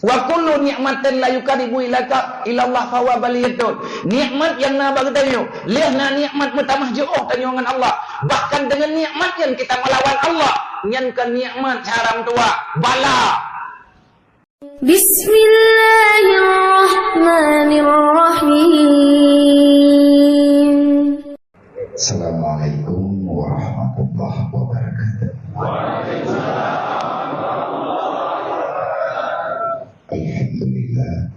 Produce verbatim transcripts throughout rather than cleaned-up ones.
Wa kullu ni'matin la yuqarribu ilaka ilallah fahuwa baliyatun. Nikmat nyang na bak geutanyoe, lheueh na nikmat meutamah jiôh tanyoe ngon Allah. Bahkan deungon nikmat nyan kita meulawan Allah, nyan kon nikmat haram tuha, bala. Bismillahirrahmanirrahim. Assalamualaikum warahmatullahi wabarakatuh. Alhamdulillah.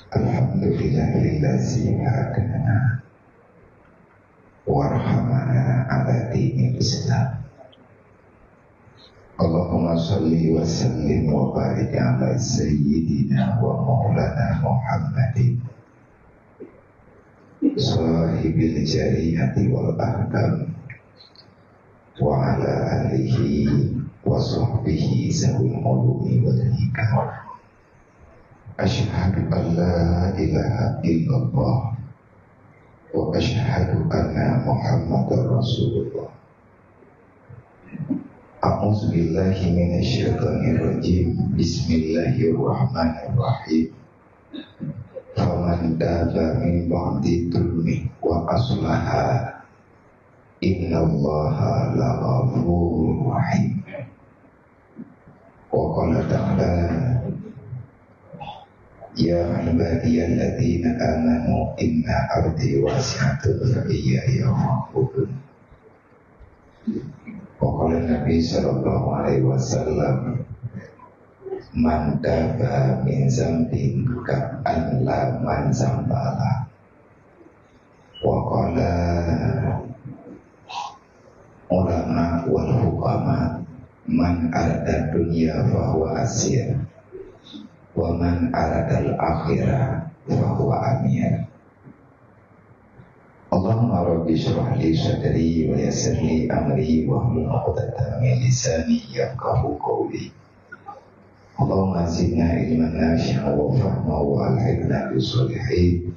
Alhamdulillahillazi hadana warhamana ala dinil Islam. Allahumma shalli wa sallim wa barik ala sayyidina wa maulana Muhammadin sahibil jariati wal ahkam wa ala alihi wa sahbihi zawil ulumi wal hikam. Asyhadu an la ilaha illallah wa asyhadu anna Muhammadar Rasulullah. A'udzubillahi minasyaitonirrajim. Bismillahirrahmanirrahim. Faman taba min ba'di dzulmihi wa aslaha, innallaha laghafurur rahim. Wa qala ta'ala, "Ya ibadiyalladzina amanu inna ardi wasi'atun fa iyaya fa'budun." Wa qala Nabi sallallahu alaihi wasallam, "Man taba min zambin ka'an la man zambalah." Wa qala ulama wal hukama, "Man arada dunya fahuwa asir, wa man aradal akhirah fahuwa amir." Allahumma rabbi shrah li sadri wa yassir li amri wahlul 'uqdatam min lisani yafqahu qawli. Allahumma zidna ilman nafi'an wa fahma wa alhiqna bis shalihin.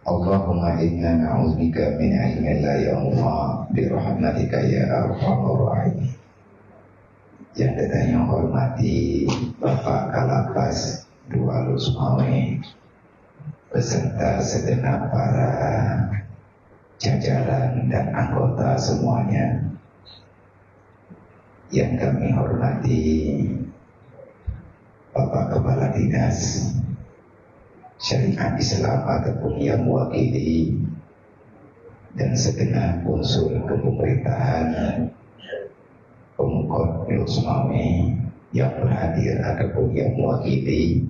Allahumma inna na'udzubika min ilmin la yanfa' bi rahmatika ya arhamar rahimin. Yang geutanyoe hormati Bapak Kalapas dua Lhokseumawe beserta segenap para jajaran dan anggota semuanya. Yang kami hormati Bapak Kepala Dinas Syariat Islam ataupun yang mewakili, dan segenap unsur kepemerintahan Pemkot Lhokseumawe yang berhadir ataupun yang mewakili,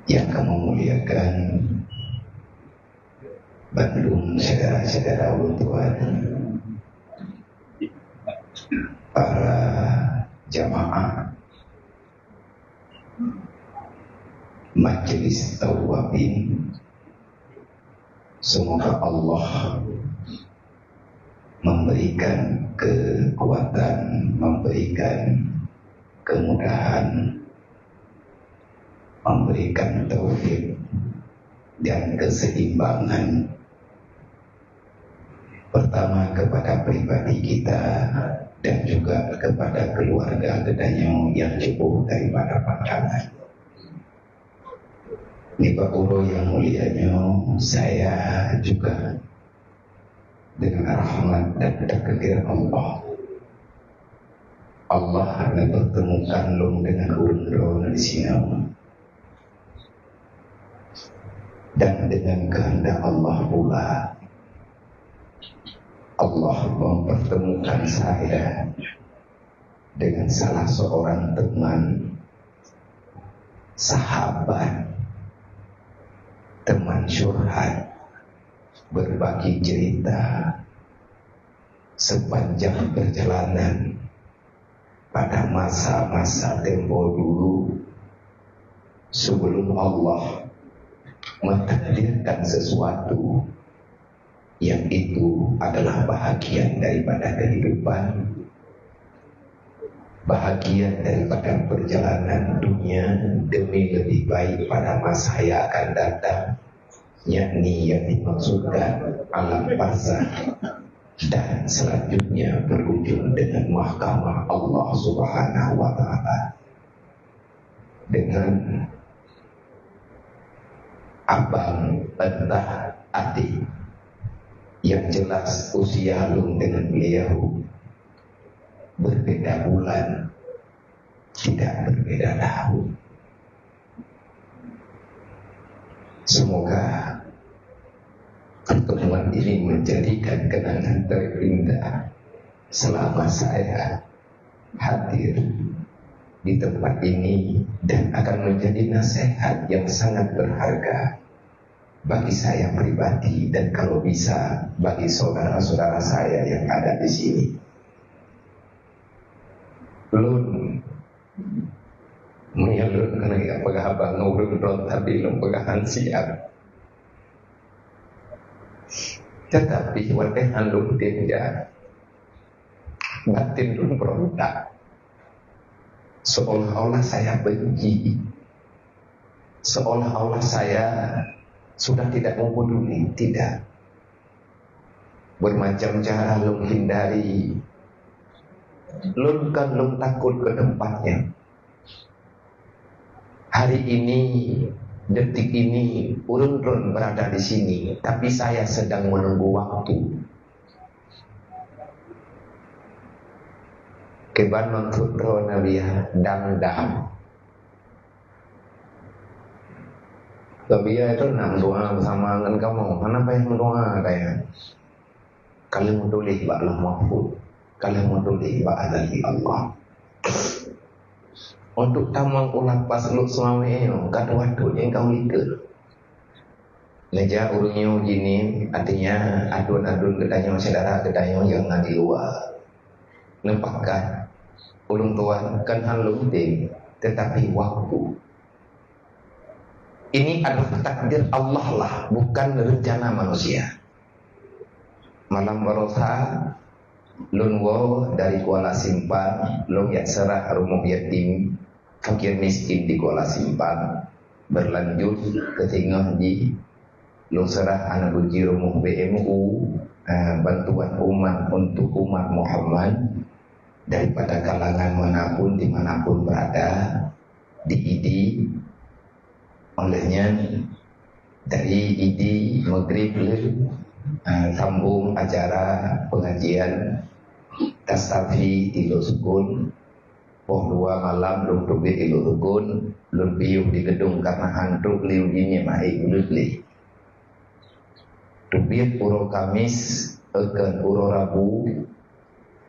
yang kami muliakan, bandum syedara-syedara ulôn tuan, para jamaah Majelis Tawabin, semoga Allah memberikan kekuatan, memberikan kemudahan, memberikan taufik dan keseimbangan, pertama kepada pribadi kita dan juga kepada keluarga geutanyoe nyang jeuet daripada pandangan. Nibak uroe nyang mulia nyoe, saya juga dengan rahmat dan takdir Allah, Allah neupeurteumukan lôn dengan ureuëng droeneuh disinoe. Dan dengan kehendak Allah pula, Allah mempertemukan saya dengan salah seorang teman, sahabat, teman curhat, berbagi cerita sepanjang perjalanan pada masa-masa tempo dulu, sebelum Allah mentakdirkan sesuatu yang itu adalah bahagian daripada kehidupan, bahagian daripada perjalanan dunia demi lebih baik pada masa yang akan datang. yakni yang dimaksudkan alam barzakh, dan selanjutnya berujung dengan mahkamah Allah Subhanahu wa Ta'ala. Dengan abang entah adik, yang jelas usia lôn dengan beliau berbeda bulan, tidak berbeda tahun. Semoga pertemuan ini menjadikan kenangan terindah selama saya hadir di tempat ini dan akan menjadi nasihat yang sangat berharga bagi saya pribadi dan kalau bisa bagi saudara-saudara saya yang ada di sini. Lôn, meunyoe lôn keuneuk peugah haba ngon ureuëng droe, tapi lôn peugah han siab. Tetapi watée han lôn peugah, batin lôn berontak. Seolah-olah saya benci. Seolah-olah saya sudah tidak mau peduli. Tidak. Bermacam cara lôn hindari. Lôn kan lôn takut ke tempatnya. Hari ini, detik ini, ureuëng droe berada di sini, tapi saya sedang menunggu waktu. Kiban maksud droe Nabi, dam-dam. Tapi ya itu nak doa bersama dengan kamu. Kenapa yang doa kaya? Kalau tulis bak Lauh Mahfuz, kalau tulis bak azali Allah. Untuk tamong ulah pas luk suami nyoe, kata waktu yang kau ikut. Ngeja ureuëng nyoe jinin, artinya adun-adun geutanyoe, syedara geutanyoe nyang na di luwa. Neupakat, ulôn tuan kan han lôn tem, tetapi waktu. Ini adalah takdir Allah lah, bukan rencana manusia. Malam barosa, lôn woe dari Kuala Simpang, lôn jak seurah rumoh yatim, fakir miskin di Kuala Simpang. Berlanjut keu singoh jih, lôn seurah aneuk buci rumoh B M U, eh, bantuan umat untuk umat Muhammad daripada kalangan manapun, dimanapun berada, di Idi. Oleh nyan, dari Idi Maghrib lé, eh, sambung acara pengajian Tastafi di Lhoksukon. Poh dua malam lôn teubiet di Lhoksukon, lôn piôh di geudong karena han trok lé uji nyan, mahe buleut lé. Teubiet uroe Kamis, eh, kon, uroe Rabu,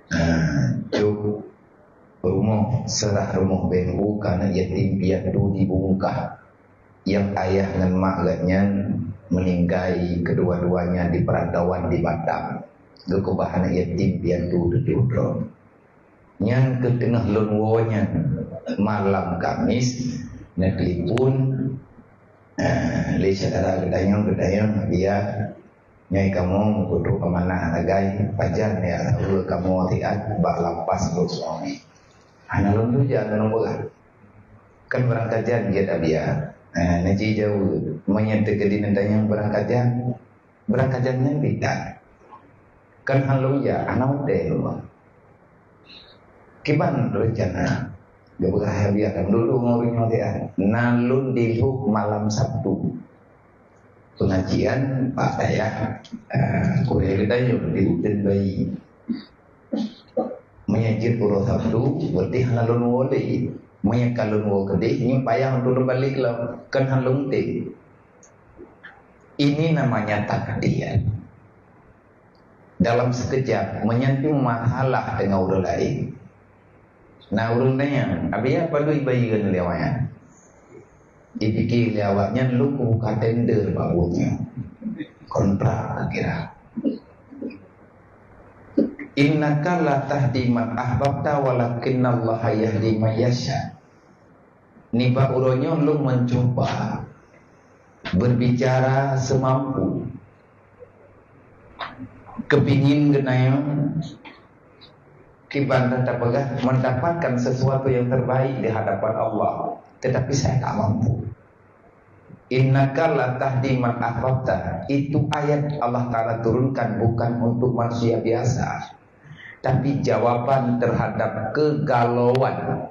eh, jok rumoh, seurah rumoh B M U keu aneuk yatim piatu di Bungkah, yang ayah ngon mak geuh nyan meninggai, kedua-duanya di perantauan di Batam. Geukeubah aneuk yatim piatu tujoh droe. Nyan keuh teungoh lôn woe nyan, malam Kamis, neutelepon, eh, lé syedara geutanyoe, geutanyoe, dia, nyoe kamoe meukeudroe amanah sagai, pajan ya saweue kamoe siat bak lapas Lhoksukon. Hana lôn tuja ngon ureuëng peugah. Kan beurangkajan jeuet Abia. Eh, neuji jaweueb, meunyoe teukeudi neutanyong beurangkajan, beurangkajan nyan beda. Kan han lôn jak, hana watée lôn. Kiban rencana? Geupeugah Abia kan dulu ngon ureuëng nyoe siat. Na lôn di Lhok malam Sabtu. Pengajian bak dayah, eh, Korea Geutanyoe di Uten Bayi. Meunyoe jeuet uroe Sabtu, berarti hana lôn woe lé. Meunyoe ka lôn woe keudeh, nyoe payah untuk lôn balek lom, kan han lôn tem. Ini namanya takdir. Dalam sekejap, meunyan pih masalah teungoh ureuëng laén. Na ureuëng tanyong, "Abia, padub ibayeue lé awaknyan?" Dipike lé awaknyan, lôn kubuka tender bak buet nyan. Kontrak kira. "Innaka la tahdi man ahbabta walakinnallaha yahdi man yasha." Nibak uroe nyoe lôn mencuba berbicara semampu. Kepingin geutanyoe kiban dan tapeugah mendapatkan sesuatu yang terbaik di hadapan Allah, tetapi saya tak mampu. "Innaka la tahdi man ahbabta." Itu ayat Allah Ta'ala turunkan bukan untuk manusia biasa, tapi jawaban terhadap kegalauan,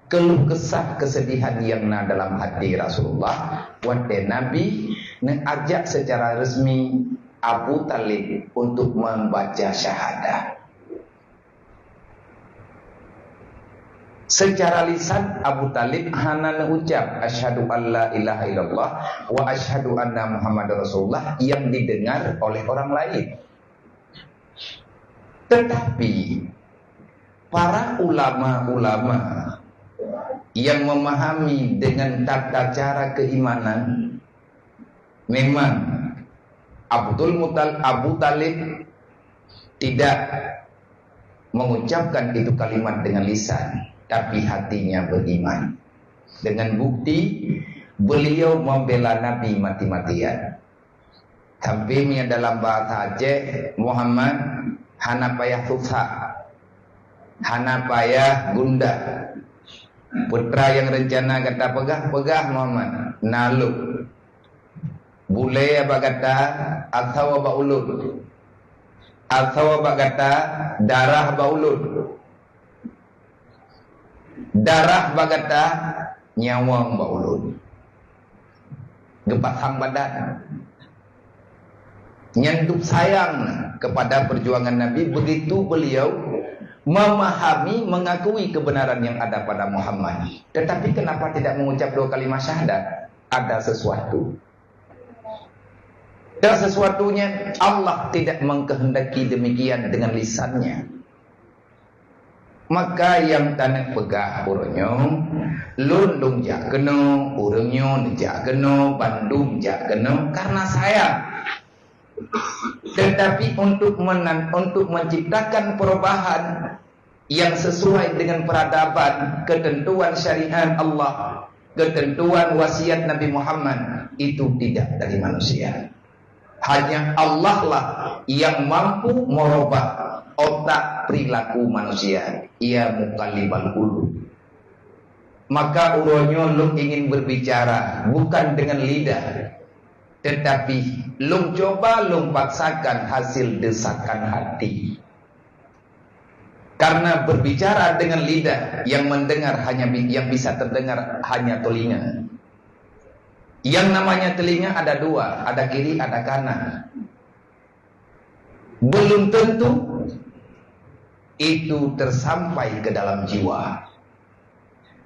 keluh kesah, kesedihan yang na dalam hati Rasulullah watée Nabi neuajak secara resmi Abu Thalib untuk membaca syahadah. Secara lisan Abu Thalib hana neuucap, "Asyhadu an la ilaha illallah wa asyhadu anna Muhammadar Rasulullah," yang didengar oleh orang lain. Tetapi para ulama-ulama yang memahami dengan tata cara keimanan, memang Abdul Mutal-, Abu Thalib tidak mengucapkan itu kalimat dengan lisan, tapi hatinya beriman. Dengan bukti, beliau membela Nabi mati-matian. Tapi meunyoe dalam bahasa Aceh, Muhammad, hana payah susah, hana payah gundah. Peue nyang rencana gata peugah, peugah Muhammad, na lôn. Bulée bak gata, asoe bak ulôn. Asoe bak gata, darah bak ulôn. Darah bak gata, nyawöng bak ulôn. Geupasang badan. Nyan dum sayang kepada perjuangan Nabi, begitu beliau memahami, mengakui kebenaran yang ada pada Muhammad. Tetapi kenapa tidak mengucap dua kalimat syahadat? Ada sesuatu. Dan sesuatunya Allah tidak mengkehendaki demikian dengan lisannya. Maka nyang taneuk peugah uroe nyoe, lôn lôn jak keunoe, ureuëng nyoe neujak keunoe, bandum jak keunoe karena sayang. Tetapi untuk menan-, untuk menciptakan perubahan yang sesuai dengan peradaban, ketentuan syariat Allah, ketentuan wasiat Nabi Muhammad, itu tidak dari manusia. Hanya Allah lah yang mampu merubah otak perilaku manusia. Ya muqallibal qulub. Maka uroe nyoe lôn ingin berbicara bukan dengan lidah, tetapi lôn coba lôn paksakan hasil desakan hati. Karena berbicara dengan lidah, yang mendengar hanya bi-, yang bisa terdengar hanya telinga. Yang namanya telinga ada dua, ada kiri, ada kanan. Belum tentu itu tersampai ke dalam jiwa.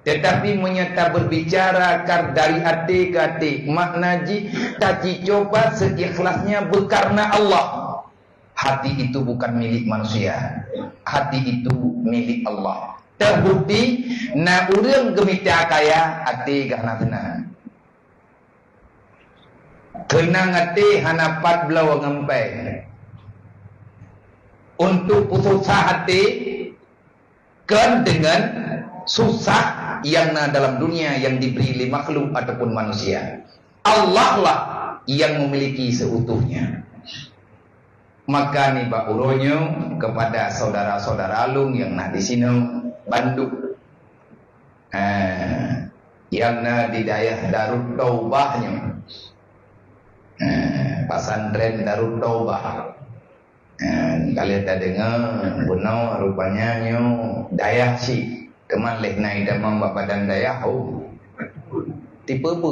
Tetapi meunyoe taberbicara kar dari até keu até, makna jih tajicoba seikhlasnya beukareuna Allah. Hati itu bukan milik manusia. Hati itu milik Allah. Teubukti, na ureuëng geumita kaya, até gah na seunang. Keunang até hana pat bloe ngon péng. Untuk peususah até, kon deungon susah nyang na dalam dunia yang dibri lé makhluk ataupun manusia. Allah lah yang memiliki seutuhnya. Maka nibak uroe nyoe kepada saudara-saudara lôn nyang na disinoe bandum. Eh, nyang na di dayah Darut Taubah nyoe. Eh, pesantren Darut Taubah. Eh, ka lheueh tadeungoe, bunoe rupanya nyoe dayah cit. Teuma lheueh na idamong bak badan dayah, oh. Tipe B.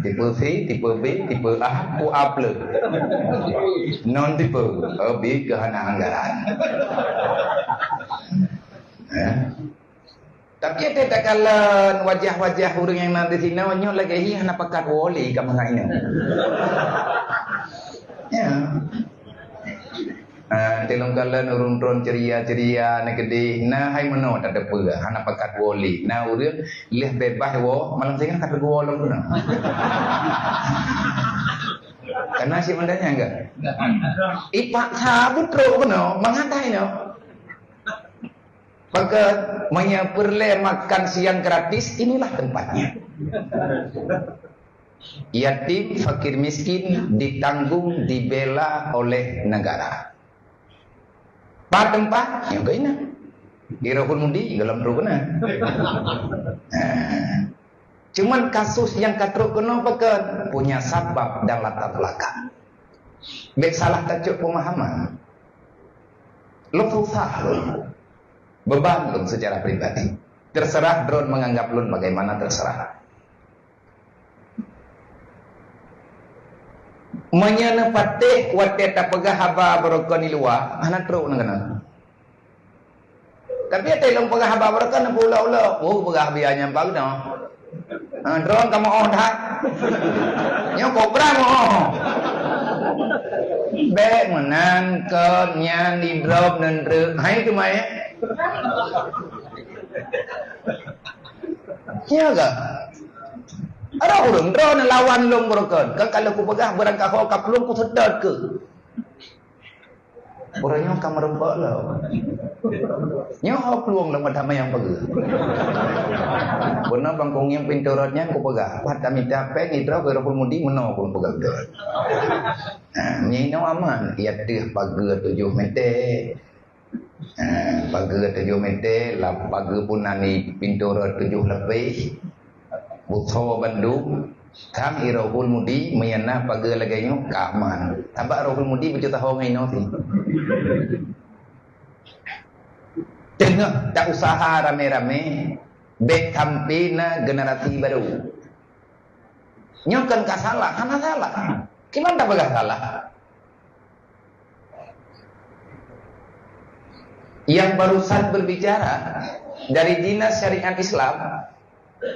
Tipe C, tipe B, tipe A, ku A plus. Non tipe, oh, B keu hana anggaran. Eh? Tapi até takalon wajah-wajah ureuëng nyang na disinoe nyoe lagée hi hana pakat woe lé ka mangat inong. Ya. Ah, tilong kalon ureuëng tron ceria-ceria na keudeh, na hai meunoe tateupeue hana pakat woe lé. Na ureuëng lheueh beubaih woe malam singoh ka teugeuwoe lom keunoe. Kana si mandanya enggak? Ipaksa butrok keunoe mangat hai nyoe. Maka meunyoe peureulée makan siang gratis, inilah tempatnya. Yatim, fakir miskin ditanggung, dibela oleh negara. Pat teumpat? Nyang keunan. Di Rohul Mudi, dalam roh keunan. Nah. Cuman kasus nyang ka trok keunoe pakon punya sabab dan latar belakang. Bèk salah tacok pemahaman. Lôn susah lôn. Beban lôn secara pribadi. Terserah droen menganggap lôn bagaimana, terserah. Meunyoe neupatéh watèe tapeugah haba beurokon di luwa, hana trok neukeuna. Tapi watèe lôn peugah haba beurokon, neupeulok-ulok, "Oh, peugah biaya nyan pageunoe." Ha, droen ka meu'oh that. Nyoe kobra meu'oh. Bèk meunan kon nyan di drop neutreuk. Hai teuma, eh. Ya ka? Ada ureueng droen lawan lôn beurokon. Kan kalau kupeugah beurangkaho ka plueng kuseutôt keuh. Ureueng nyoe ka meureumpok lom. Nyoe ho plueng lom meutamah nyang peugah. Beuna bang kungieng pintoe rot nyan kupeugah. Pat tamita péng idroe keu Rohul Mudi meunoe pun peugah beutôi. Ha, nyoe inoe aman. Ia teuh pageue tujoh meter. Ha, pageue tujoh meter, lam pageue pun na di pintoe rot tujoh lapéh. Beusoe bandum, tham Irohul Mudi, meunyo na pageue lagèe nyoe, ka aman. Sabab Irohul Mudi beucut taho ngon inoe sih. Teungoh ta usaha ramé-ramé, bèk sampai na generasi baru. Nyoe kan ka salah, hana salah. Kiban tapeugah salah? Yang barusan berbicara dari Dinas Syariat Islam,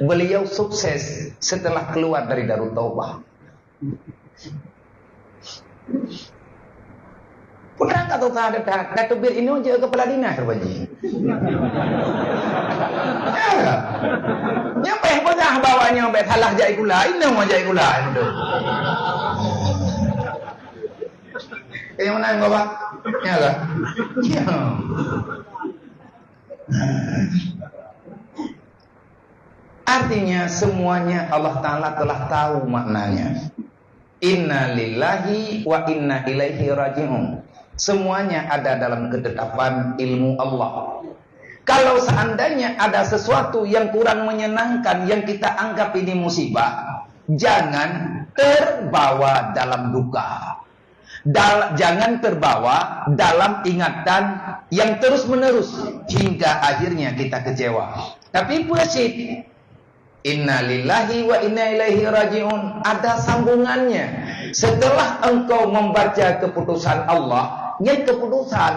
beliau sukses setelah keluar dari Darut Taubah. Putra ka tutoe that, ka teubiet inoe jeuet keu kepala dinas rupajih. Ya. Nyang payah peugah bahwa nyoe bèk salah jak sikula, inoe jak sikula, beutôi. Eh, mana yang bawa? Ya kan? Ya. Artinya, semuanya Allah Ta'ala telah tahu maknanya. Inna lillahi wa inna ilaihi raji'un. Semuanya ada dalam ketetapan ilmu Allah. Kalau seandainya ada sesuatu yang kurang menyenangkan yang kita anggap ini musibah, jangan terbawa dalam duka. Dal-, jangan terbawa dalam ingatan yang terus-menerus hingga akhirnya kita kecewa. Tapi peue cit, "Inna lillahi wa inna ilaihi raji'un" ada sambungannya. Setelah engkau membaca keputusan Allah, nyan keputusan.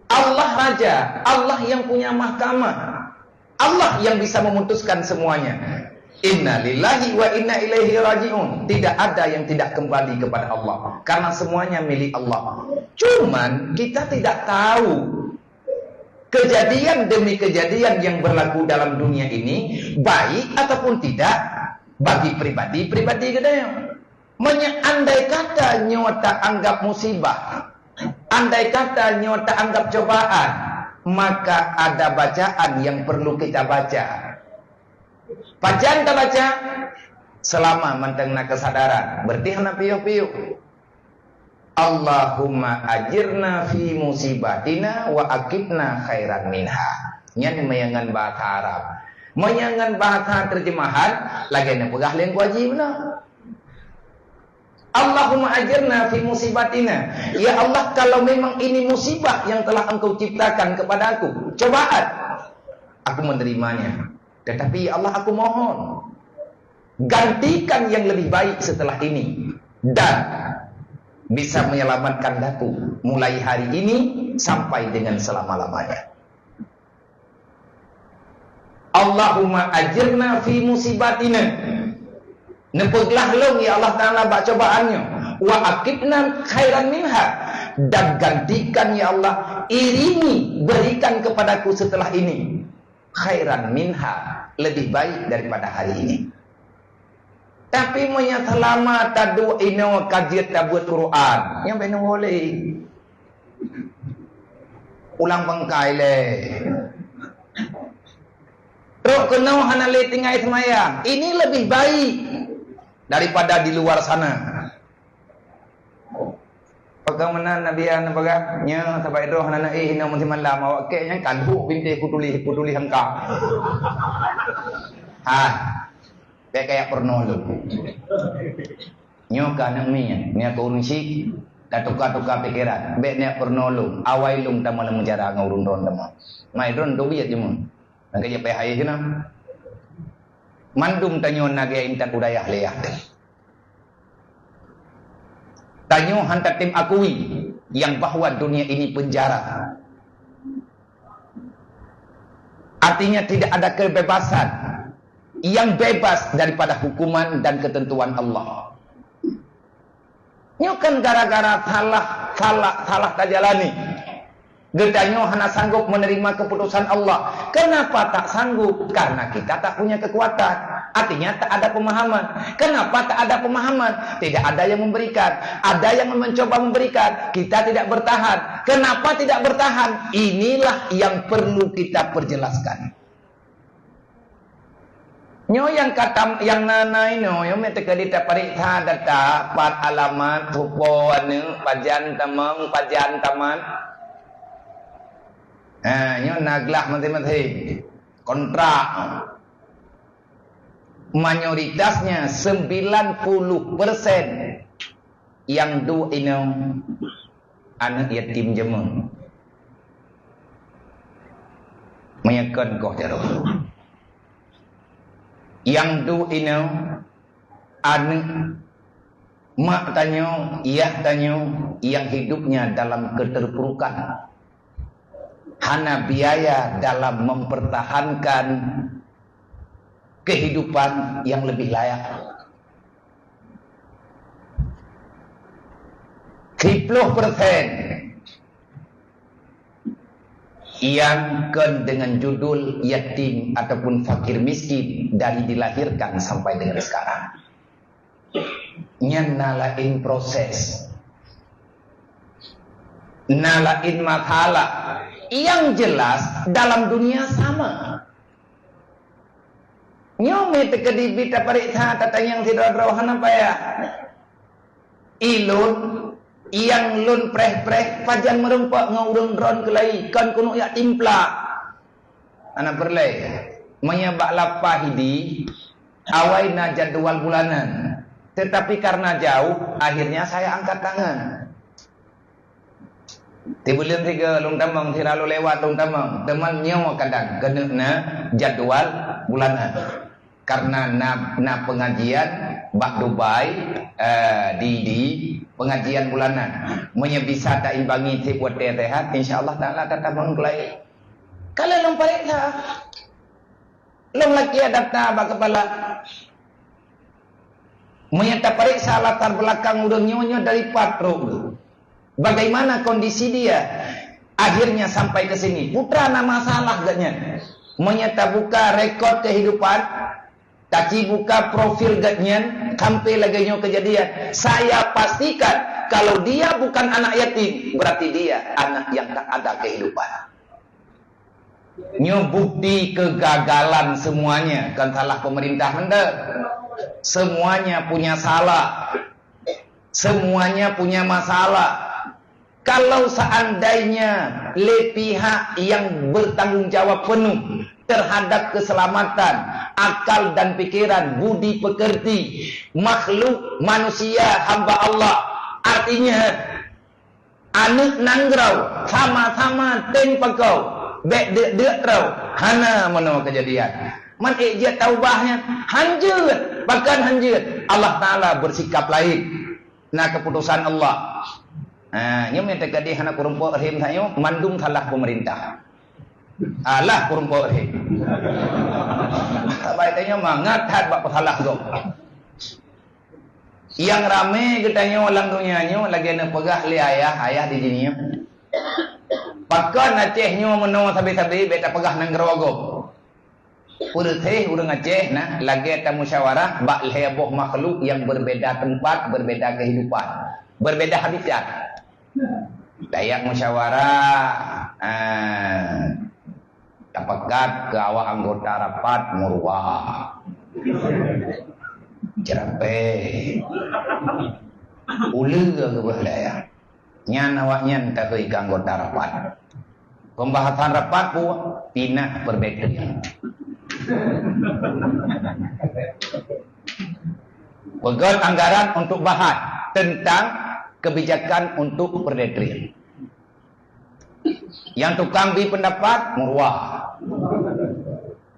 Allah Raja, Allah yang punya mahkamah. Allah yang bisa memutuskan semuanya. Inna lillahi wa inna ilaihi raji'un. Tidak ada yang tidak kembali kepada Allah. Karena semuanya milik Allah. Cuman kita tidak tahu kejadian demi kejadian yang berlaku dalam dunia ini, baik ataupun tidak, bagi pribadi-pribadi geutanyoe. Meunyoe andai kata nyoe taanggap musibah, andai kata nyoe taanggap cobaan, maka ada bacaan yang perlu kita baca. Pajan tabaca? Selama mantong na kesadaran, berarti hana piôh-piôh. "Allahumma ajirna fi musibatina wa aqibna khairan minha." Nyan meunyoe ngon bahasa Arab. Meunyoe ngon bahasa terjemahan, lagèe neupeugah lé Teungku Haji bunoe. "Allahumma ajirna fi musibatina." Ya Allah, kalau memang ini musibah yang telah Engkau ciptakan kepada aku, cobaan, aku menerimanya. Tetapi, ya Allah, aku mohon, gantikan yang lebih baik setelah ini dan bisa menyelamatkan aku mulai hari ini sampai dengan selama-lamanya. Allahumma ajirna fi musibatina. Neupeuglah lôn, ya Allah Ta'ala, bak cobaan nyoe. Wa aqibna khairan minha. Dan gantikan, ya Allah, iringi, berikan kepadaku setelah ini khairan minha, lebih baik daripada hari ini. Tapi meunyoe seulama taduek inoe ka jeuet tabeuet Quran, nyan bèk neuwoe lé. Ulang pangkai lé. Trok keunoe hana lé tinggai seumayang. Ini lebih baik daripada di luar sana. Pakon meunan Nabi Adam peugah, "Nyoe sabai droe hana na éh inoe meusimalam, awak kèe nyan ka lhok bintéh kutuléh, kutuléh angka." Ha. Bék kajak peurunoe lôn. Nyoe ka aneuk miet, nyoe ka ureueng chik, ka tuka-tuka pikeran. Bék neujak peurunoe lôn, awai lôn tamong lam penjara ngon ureueng droen tamong. Mai droen teubiet jeuet. Nyang ka jipeuhayeh keunan. Mandum tanyoe na gaya intat u dayah lé yah teuh. Tanyoe han tatem akui yang bahwa dunia ini penjara. Artinya tidak ada kebebasan yang bebas daripada hukuman dan ketentuan Allah. Nyoe kan gara-gara salah, salah, salah tajalani. Geutanyoe hana sanggup menerima keputusan Allah. Kenapa tak sanggup? Karena kita tak punya kekuatan. Artinya tak ada pemahaman. Kenapa tak ada pemahaman? Tidak ada yang memberikan. Ada yang mencoba memberikan. Kita tidak bertahan. Kenapa tidak bertahan? Inilah yang perlu kita perjelaskan. Nyoe nyang ka tam-, nyang na-na inoe, nyoe meuteukadi tapareksa data, pat alamat, tupo aneuk, pajan tamong, pajan tamat. Ha, nyoe na glah maséng-maséng. Kontrak. Mayoritasnya sembilan puluh persen nyang duek inoe aneuk yatim jameun. Meunyoe kon koh jaroe. Nyang duek inoe aneuk mak tanyoe, yah tanyoe yang hidupnya dalam keterpurukan. Hana biaya dalam mempertahankan kehidupan yang lebih layak. Siplôh persen yang kon dengan judul yatim ataupun fakir miskin dari dilahirkan sampai dengan sekarang. Nyan na laén proses. Na laén masalah. Yang jelas dalam dunia sama. Nyoe meuteukadi bit tapareksa tatanyong sidroe-droe hana payah. Ilôn, nyang lôn preh-preh pajan meurumpok ngon ureuëng droen keulai kon keuneuk jak timpla. Hana peureulée. Meunyoe bak lapah idi, awai na jadwal bulanan. Tetapi karena jauh, akhirnya saya angkat tangan. Tibuleuen sigoe lôn tamong, sira lôn lewat lôn tamong. Teuma nyoe kadang keuneuk na jadwal bulanan. Karena na, na pengajian bak Dubai, eh, di, di pengajian bulanan. Meunyoe bisa taimbangi tieb watée sehat, insya Allah Taala tatamong keulai. Kalau lôn pareksa, lôn lakée data bak kepala. Meunyoe tapareksa latar belakang ureuëng nyoe, nyoe dari pat rot. Bagaimana kondisi dia akhirnya sampai ke sini? Putra na masalah geuhnyan. Meunyoe tabuka rekod kehidupan, taci buka profil geuhnyan sampai lagée nyoe kejadian, saya pastikan kalau dia bukan anak yatim, berarti dia anak yang tak ada kehidupan. Nyoe bukti kegagalan semuanya, bukan salah pemerintah anda. Semuanya punya salah. Semuanya punya masalah. Kalau seandainya le pihak yang bertanggung jawab penuh terhadap keselamatan akal dan pikiran, budi pekerti, makhluk manusia hamba Allah, artinya aneuk nanggroe sama-sama tem pakau, bék deuk-deuk droe, hana meunoe keujadian. Man ék jeuet taubah nyan, hanjeuet, pakon hanjeuet. Allah Taala bersikap lain. Na keputusan Allah. Ha, nyoe meuteukadi hana kureumpok rhem tanyoe, mandum salah pemerintah. Alah kureumpok rhem. Sabai tanyoe mangat that bak peusalah gob. Nyang ramé geutanyoe lam donya nyoe lagée neupeugah lé ayah, ayah di dunia. Pakon Aceh nyoe meunoe sabe-sabe bék tapeugah nanggroe gob. Peureuséh ureuëng Aceh na lagée tamusyawarah bak lhée boh makhluk nyang berbeda tempat, berbeda kehidupan, berbeda habitat. Tajak musyawarah, ah, tapeugah keu awak anggota rapat meuruwah. Ceurapée. Uleue geuboh lé. Nyan awaknyan takheun keu anggota rapat. Pembahasan rapat peue? Pinah perbedaan. Peugöt anggaran untuk bahas tentang kebijakan untuk peudestrian. Nyang tukang bi peundapat, meuruwa.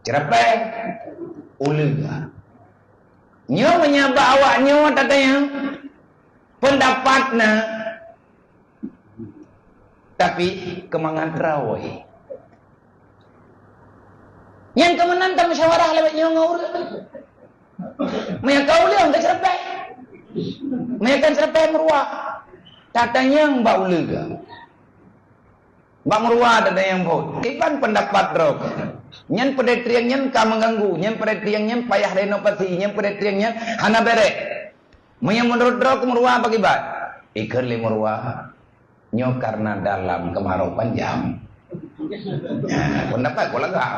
Ceureupai, uleue. Nyoe meunyo bak awak nyoe tatanyong, peundapat na, tapi keu mangat droe. Nyan keuh meunan tamusyawarah lagèe nyoe ngon ureueng. Meunyo ka uleue, ka ceureupai. Meunyo ka ceureupai, meuruwa. Tatanyong bak uleue. Bak meuruwa dan nyang phôn. Kiban peundapat droe. Nyan peudestrian nyan ka meuganggu, nyan peudestrian nyan payah renovasi, nyan peudestrian nyan hana bèrèh. Meunyoe meunurot droe keu meuruwa bak kiban? Ikheun lé meuruwa, nyoe karena dalam kemarau panjang. Nah, peundapat ku lagak.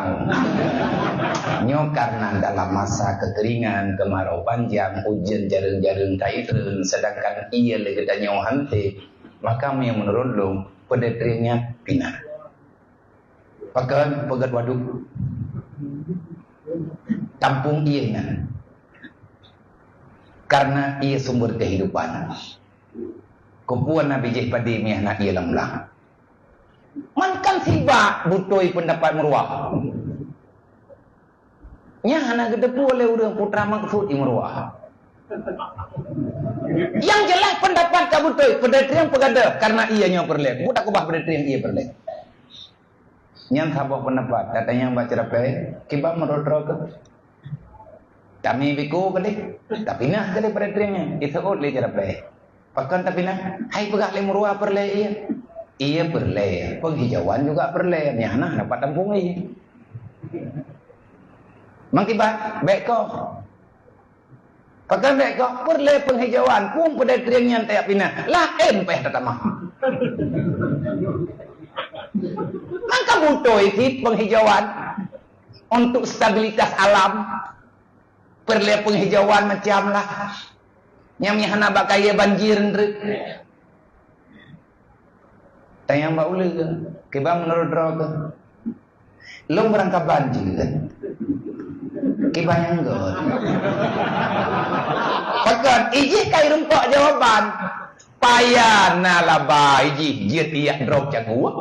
Nyoe karena dalam masa kekeringan, kemarau panjang, ujeuen jareueng-jareueng ka itreun, sedangkan ié lé geutanyoe han sép. Maka meunyoe meunurot lôn, peudestrian nyan pinah. Pakon? Peugöt wadôk. Tampung ié nyan. Karena ié sumber kehidupan. Keupeue na bijéh padé meuhana ié lam blang? Man kan sibak beutôi peundapat meuruwa. Nyan hana geuteupeue lé ureueng putra maksud ié meuruwa. Nyang jeulaih peundapat ka beutôi, peudestrian peugah deuh karena ié nyoe peureulèe. Peue takeubah peudestrian ié peureulèe? Nyan saboh peundapat, tatanyong bak ceureupai, kiban meunurot droe keuh? Tami biko keudéh, tapinah keudéh peudestrian nyan, iseuôt lé ceureupai. Pakon tapinah? Hai peugah lé meuruwa peureulèe ié. Ié peureulèe, penghijauan juga peureulèe, nyan hana dapat tampung ié. Meukiban, bèk koh. Pakon bèk koh? Peureulèe penghijauan, phôn peudestrian nyan tajak pinah. Laén payah tatamah. Maka beutôi cit penghijauan untuk stabilitas alam. Peureulèe penghijauan macam lah. Nyang meuhana bak kayèe banjir ndreuk. Tanyong bak uleue, kiban meunurot droe keuh? Lôn beurangkaban jeuet. Kiban nyang göt. Pakon? Ijih ka irumpok jawaban. Payah na laba ijih jeuet ijak droe caguek.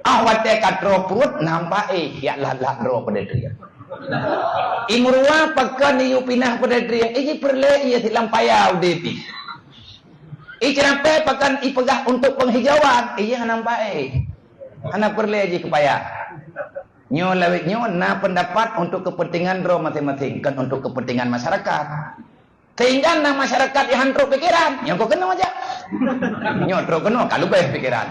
Ah, watèe ka troh pruet nampak éh yak lat-lat droe peudestrian. Ié meuruwa pakon iyue pinah peudestrian, ijih peureulèe ié silam paya udép pih. Ié ceureupai pakon ipeugah untuk penghijauan, ié hana meupaéh. Hana peureulèe jih keu paya. Nyoe lawét nyoe na peundapat untuk keupeuntengan droe maséng-maséng, kon untuk keupeuntengan masyarakat. Sehingga na masyarakat nyang han trok pikeran, nyoe keuh keunoe jak. Nyoe trok keunoe ka leubeh pikeran.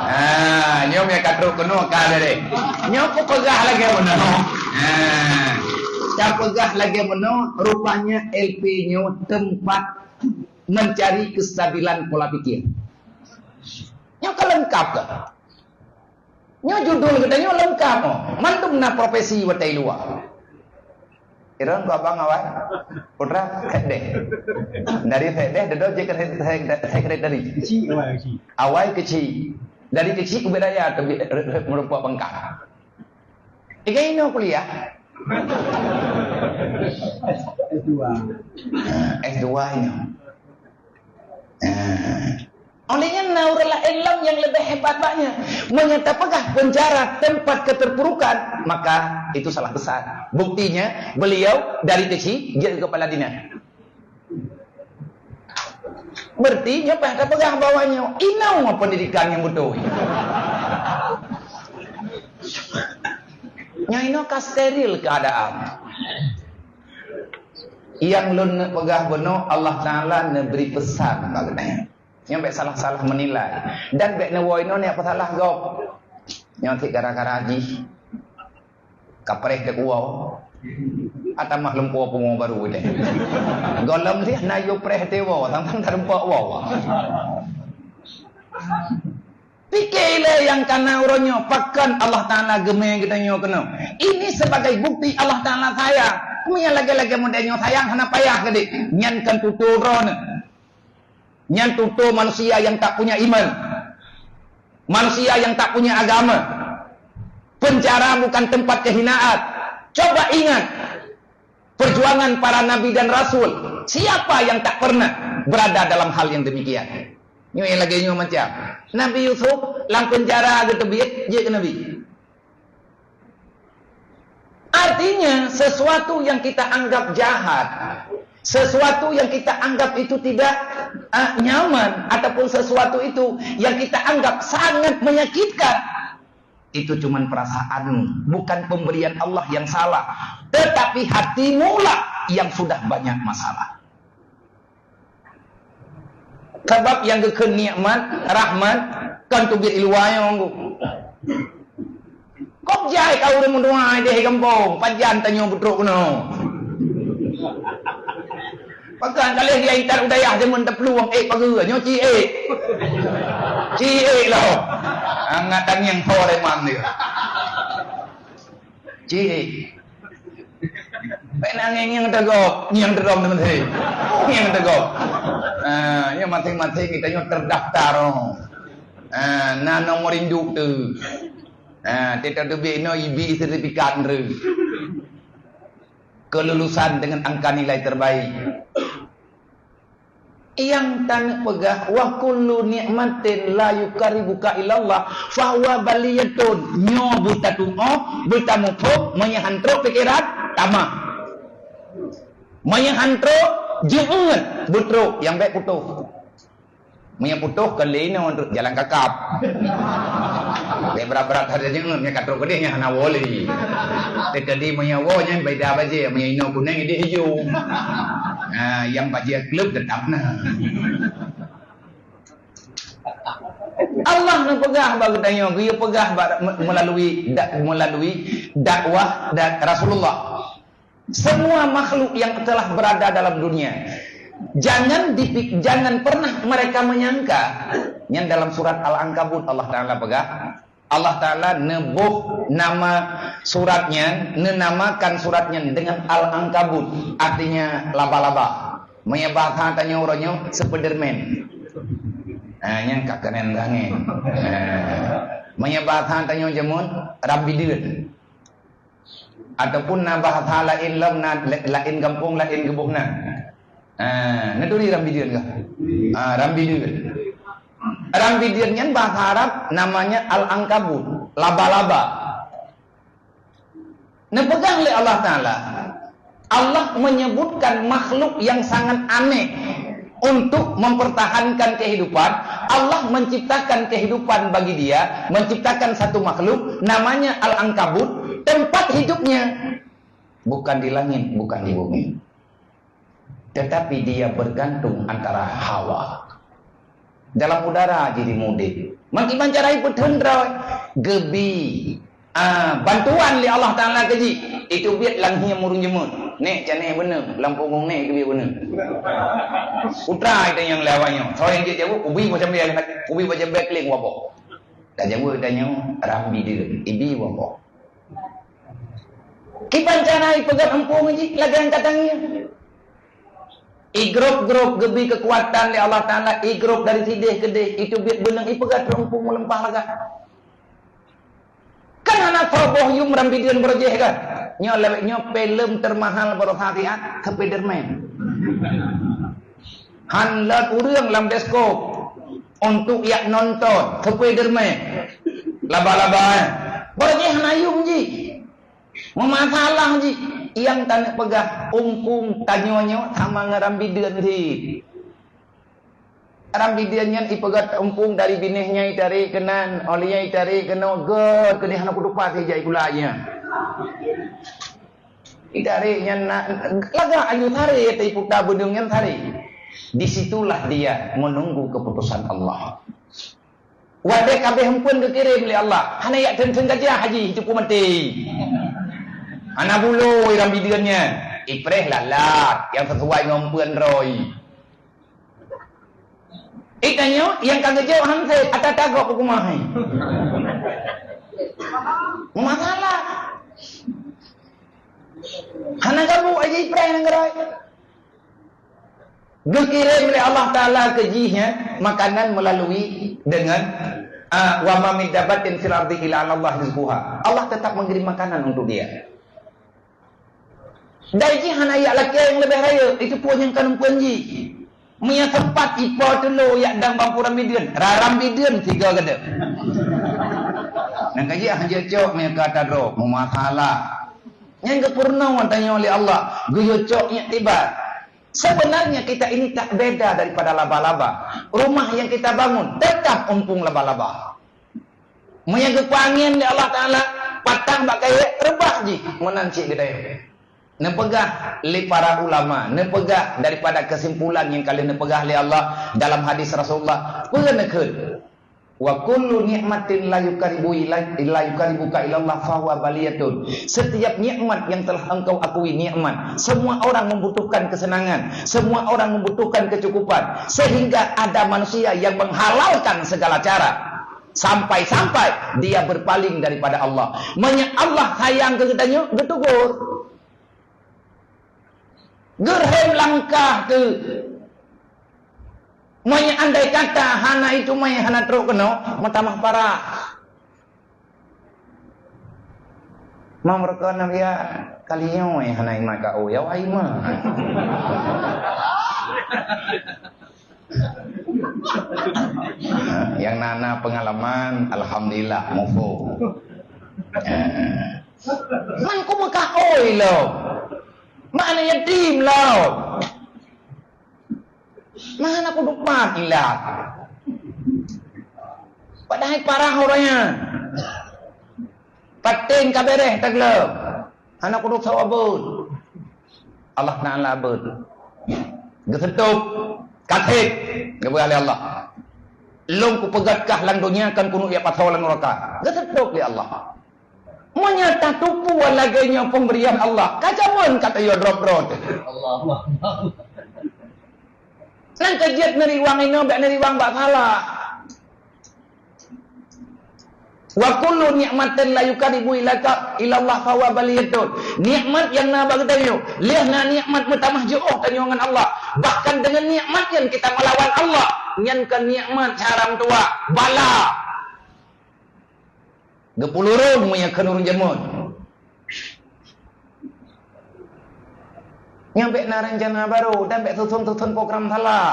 Ha, nyoe nyang ka trok keunoe ka leubeh. Nyoe kupeugah lagèe meunoe. Ha. Kupeugah lagèe meunoe, rupanya L P nyoe tempat mencari kestabilan pola pikir. Nyoe ka leungkap keuh. Nyoe judul geutanyoe leungkap, oh. Mandum na profesi watèe luwa. Iron keu abang awai. Putra, sekdes. Dari sekdes, dedo jeuet keu sek-, sek-, sekretari. Kecil awai, kecil. Awai kecil. Dari kecil ubit raya teubi-, re-, re-, meureumpok pangkat. Tiga inoe kuliah. S dua. Ah, S dua inoe. Ah. Oleh nyan na ureueng laén lom nyang leubeh hebat bak nyan. Meunyo tapeugah penjara tempat keterpurukan, maka itu salah besar. Buktinya, beliau dari kecil jadi kepala dinas. Berarti nyoe payah tapeugah bahwa nyoe inoe pendidikan nyang beutôi. Nyoe inoe ka steril keadaan. Nyang lôn peugah bunoe, Allah Taala neubri peusan bak geutanyoe. Nyoe bèk salah-salah meunilai dan bèk neuwoe inoe nyan peusalah gob. Nyoe cit gara-gara jih ka preh teukuwoe. Atamah lumpoe pungo baru deh. Gohlom sih na yue preh teuwoe, sang-sang tarumpok woe. Pike ilèe nyang ka na uroe nyoe, pakon Allah Taala geumè geutanyoe keunoe. Ini sebagai bukti Allah Taala sayang. Meunyo lagèe-lagèe model nyoe sayang hana payah keudéh. Nyan kan tutoe droeneuh. Nyan tutoe manusia nyang tak punya iman. Manusia nyang tak punya agama. Penjara bukan tempat kehinaan. Coba ingat, perjuangan para nabi dan rasul. Siapa yang tak pernah berada dalam hal yang demikian? Nyoe lagèe nyoe macam Nabi Yusuf lam penjara geuteubiet, jeuet keu Nabi. Artinya, sesuatu yang kita anggap jahat, sesuatu yang kita anggap itu tidak, ah, nyaman, ataupun sesuatu itu yang kita anggap sangat menyakitkan, itu cuman perasaanmu, bukan pemberian Allah yang salah, tetapi hatimulah yang sudah banyak masalah. Sabab nyang geukheun nikmat, rahmat, kon teubiet i luwa nyoe. Kok jai ka ureueng meudoa deh gampông, pajan tanyoe beutrok keunoe. Pakan ka lheueh dia intat u dayah jameun taplueng, eh, pageue, nyoe ci ék. Ci ék lom. Angat tangieng tho reman dia. Ci ék. Pek nangis nyang teugok, nyang teugok teumeusi. Nyang teugok. Ah, ya masing-masing kita nyoe terdaftar, oh. Ah, na nomor induk tu. Ah, teuka teubiet inoe ibi sertifikat nre. Kelulusan dengan angka nilai terbaik. Nyang taneuk peugah, "Wa kullu nikmatin la yuqarribuka ilallah, fahuwa baliyatun." Nyoe beutateu'oh, beutamuphom, meunyoe han trok pikeran, tamah. Meunyoe han trok, jeuet, beutrok, nyang bèk putôh. Meunyoe putôh, keu lé inoe jalan kakap. Bèk brat-brat hana jeuet, meunyoe ka trok keudéh nyan hana woe lé. Teukeudi meunyoe woe nyan beda bajèe, meunyoe inoe kunéng idéh ijo. Ha, nyang bajèe kleueb teutap na. Allah neupeugah bak geutanyoe, geupeugah bak me-, melalui da-, melalui dakwah dan Rasulullah. Semua makhluk yang telah berada dalam dunia, jangan dipi-, jangan pernah mereka menyangka, nyan dalam surat Al-Ankabut Allah Taala peugah, Allah Taala neuboh nama surat nyan, neunamakan surat nyan dengan Al-Ankabut, artinya laba-laba. Meunyoe bahasa tanyoe uroe nyoe, Spiderman. Ha, nyan ka keunan sangat. Ha. Meunyoe bahasa tanyoe jameun, rambideuen. Ataupun na bahasa laén lom, na la-, laén gampông, laén geuboh na. Ha, na turi rambideuen kah? Ha, rambideuen. Rambideuen nyan bahasa Arab namanya al-ankabut, laba-laba. Neupeugah lé Allah Taala, Allah menyebutkan makhluk yang sangat aneh untuk mempertahankan kehidupan. Allah menciptakan kehidupan bagi dia, menciptakan satu makhluk namanya Al-Ankabut, tempat hidupnya bukan di langit, bukan di bumi. Tetapi dia bergantung antara hawa. Dalam udara jih dimudek. Meukiban cara ipeutheun droe, geubi, ah, bantuan lé Allah Taala keu jih. Itu biet lam hié ureueng jameun. Nèk, canèk beuneu, lam punggong nèk geubi beuneu. Putra itu nyang lé awak nyoe. Soe nyang jeuet jaweueb, ubi macam biasa, ubi macam biasa klik waboh. Ka jaweueb tanyoe, rambideuen, ibi waboh. Kiban cara ipeugöt eumpung jih lagèe nyang ka tangieng. Igrôp-grôp geubi keukuatan lé Allah Taala, igrôp dari sideh keudeh, itu biet beuneueng ipeugöt rot eumpung meuleumpah lagak. Kan hana soe boh yum rambideuen barô jih kan? Nyoe lawét nyoe filem termahal barô saat, Spiderman. Han lôn ureueng lam bioskop untuk jak nonton Spiderman. Laba-laba, eh. Barô jih hana yum jih. Meumasalah jih. Nyang taneuk peugah, eumpung tanyoe nyoe sama ngon rambideuen cit. Rambideuen nyan ipeugöt eumpung dari binéh nyan itarek keunan, óh lheueh nyan itarek keunoe göt keudeh hana kutupat ijak ikula nyan. Itarek nyan na, lagak aju tarek, taiputa beuneueng nyan tarek. Di situlah dia menunggu keputusan Allah. Watèe ka abéh eumpeuen geukirém lé Allah, hana jak theun-theun gajah jih, cukup maté. Hana bulo rambideuen nyan, ipreh lalat nyang sisuai ngon eumpeuen droe. Itanyoe nyang ka geujok han sép, ata tagok peukumahe. Masalah. Hana gabu aja ipreh nanggroe. Geukirém lé Allah Taala keu jih nyan makanan meulalu dengan Ah, "Wa ma min dabbatin fil ardi illa 'alallahi rizquha." Allah tetap mengirim makanan untuk dia. Dai jih hana jak lakée nyang leubeh rayeuk, itu peue nyang ka neupeuan jih. Meunyo sempat ipo tulo jak dang bang pura mideuen, raram mideuen sigo geude. Nang ka jih hana cocok meunyo ka tadroe, meumasalah. Nyang geupeurunoe tanyoe lé Allah, geuyue cok iktibar. Sebenarnya kita ini tak beda daripada laba-laba. Rumah yang kita bangun tetap umpung laba-laba. Meunyo geupeuangén lé Allah Taala, patang bak kayée, reubah jih meunan cit geutanyoe. Neupeugah lé para ulama, neupeugah daripada kesimpulan nyang ka lheueh neupeugah lé Allah dalam hadis Rasulullah, peue neukheun? "Wa kullu ni'matin la yuqaribu ila-, la yuqaribuka ilallah fahuwa baliyatun." Setiap nikmat yang telah engkau akui nikmat, semua orang membutuhkan kesenangan, semua orang membutuhkan kecukupan, sehingga ada manusia yang menghalalkan segala cara. Sampai-sampai dia berpaling daripada Allah. Meunyo Allah sayang keu geutanyoe, geutegur. Geurhem langkah teuh. Meunyo andai kata hana itu meuh hana trok keunoe, meutamah parah. Mam reukon Nabi ya, kali nyoe hana imat ka, oh, ya wah imat. Nyang na, na peungalaman, alhamdulillah, muphom. Eh. Man ku meukaôi lom. Makna yatim lom. Mana ku dupat ilat. Padahai parah ureuëng nyan. Paten ka bereh teugleueng. Hana kudok sawa beuet. Allah Taala beuet. Geuseutôb, kaseb, geupeugah lé Allah. Lôn kupeugét kah lam donya kon keuneuk jak pasoe lam nuraka. Geuseutôb lé Allah. Meunyo tatupeue lagée nyoe pemberian Allah, ka jameun ka tayue drob droe teuh. Allahu Akbar. Nang ka jeuet neuriwang inoe, bék neuriwang bak salah. Wa kullu ni'matin la yuqaribu ilaka ilallah fahuwa baliyatun. Nikmat nyang na bak geutanyoe, lheueh na nikmat meutamah jiôh tanyoe ngon Allah. Bahkan deungon nikmat nyan kita melawan Allah, nyan kon nikmat cara meutuwah, bala. Geupulurong meunyo kheun ureuëng jameun. Nyan bék na rencana barô dan bék susun-susun program salah.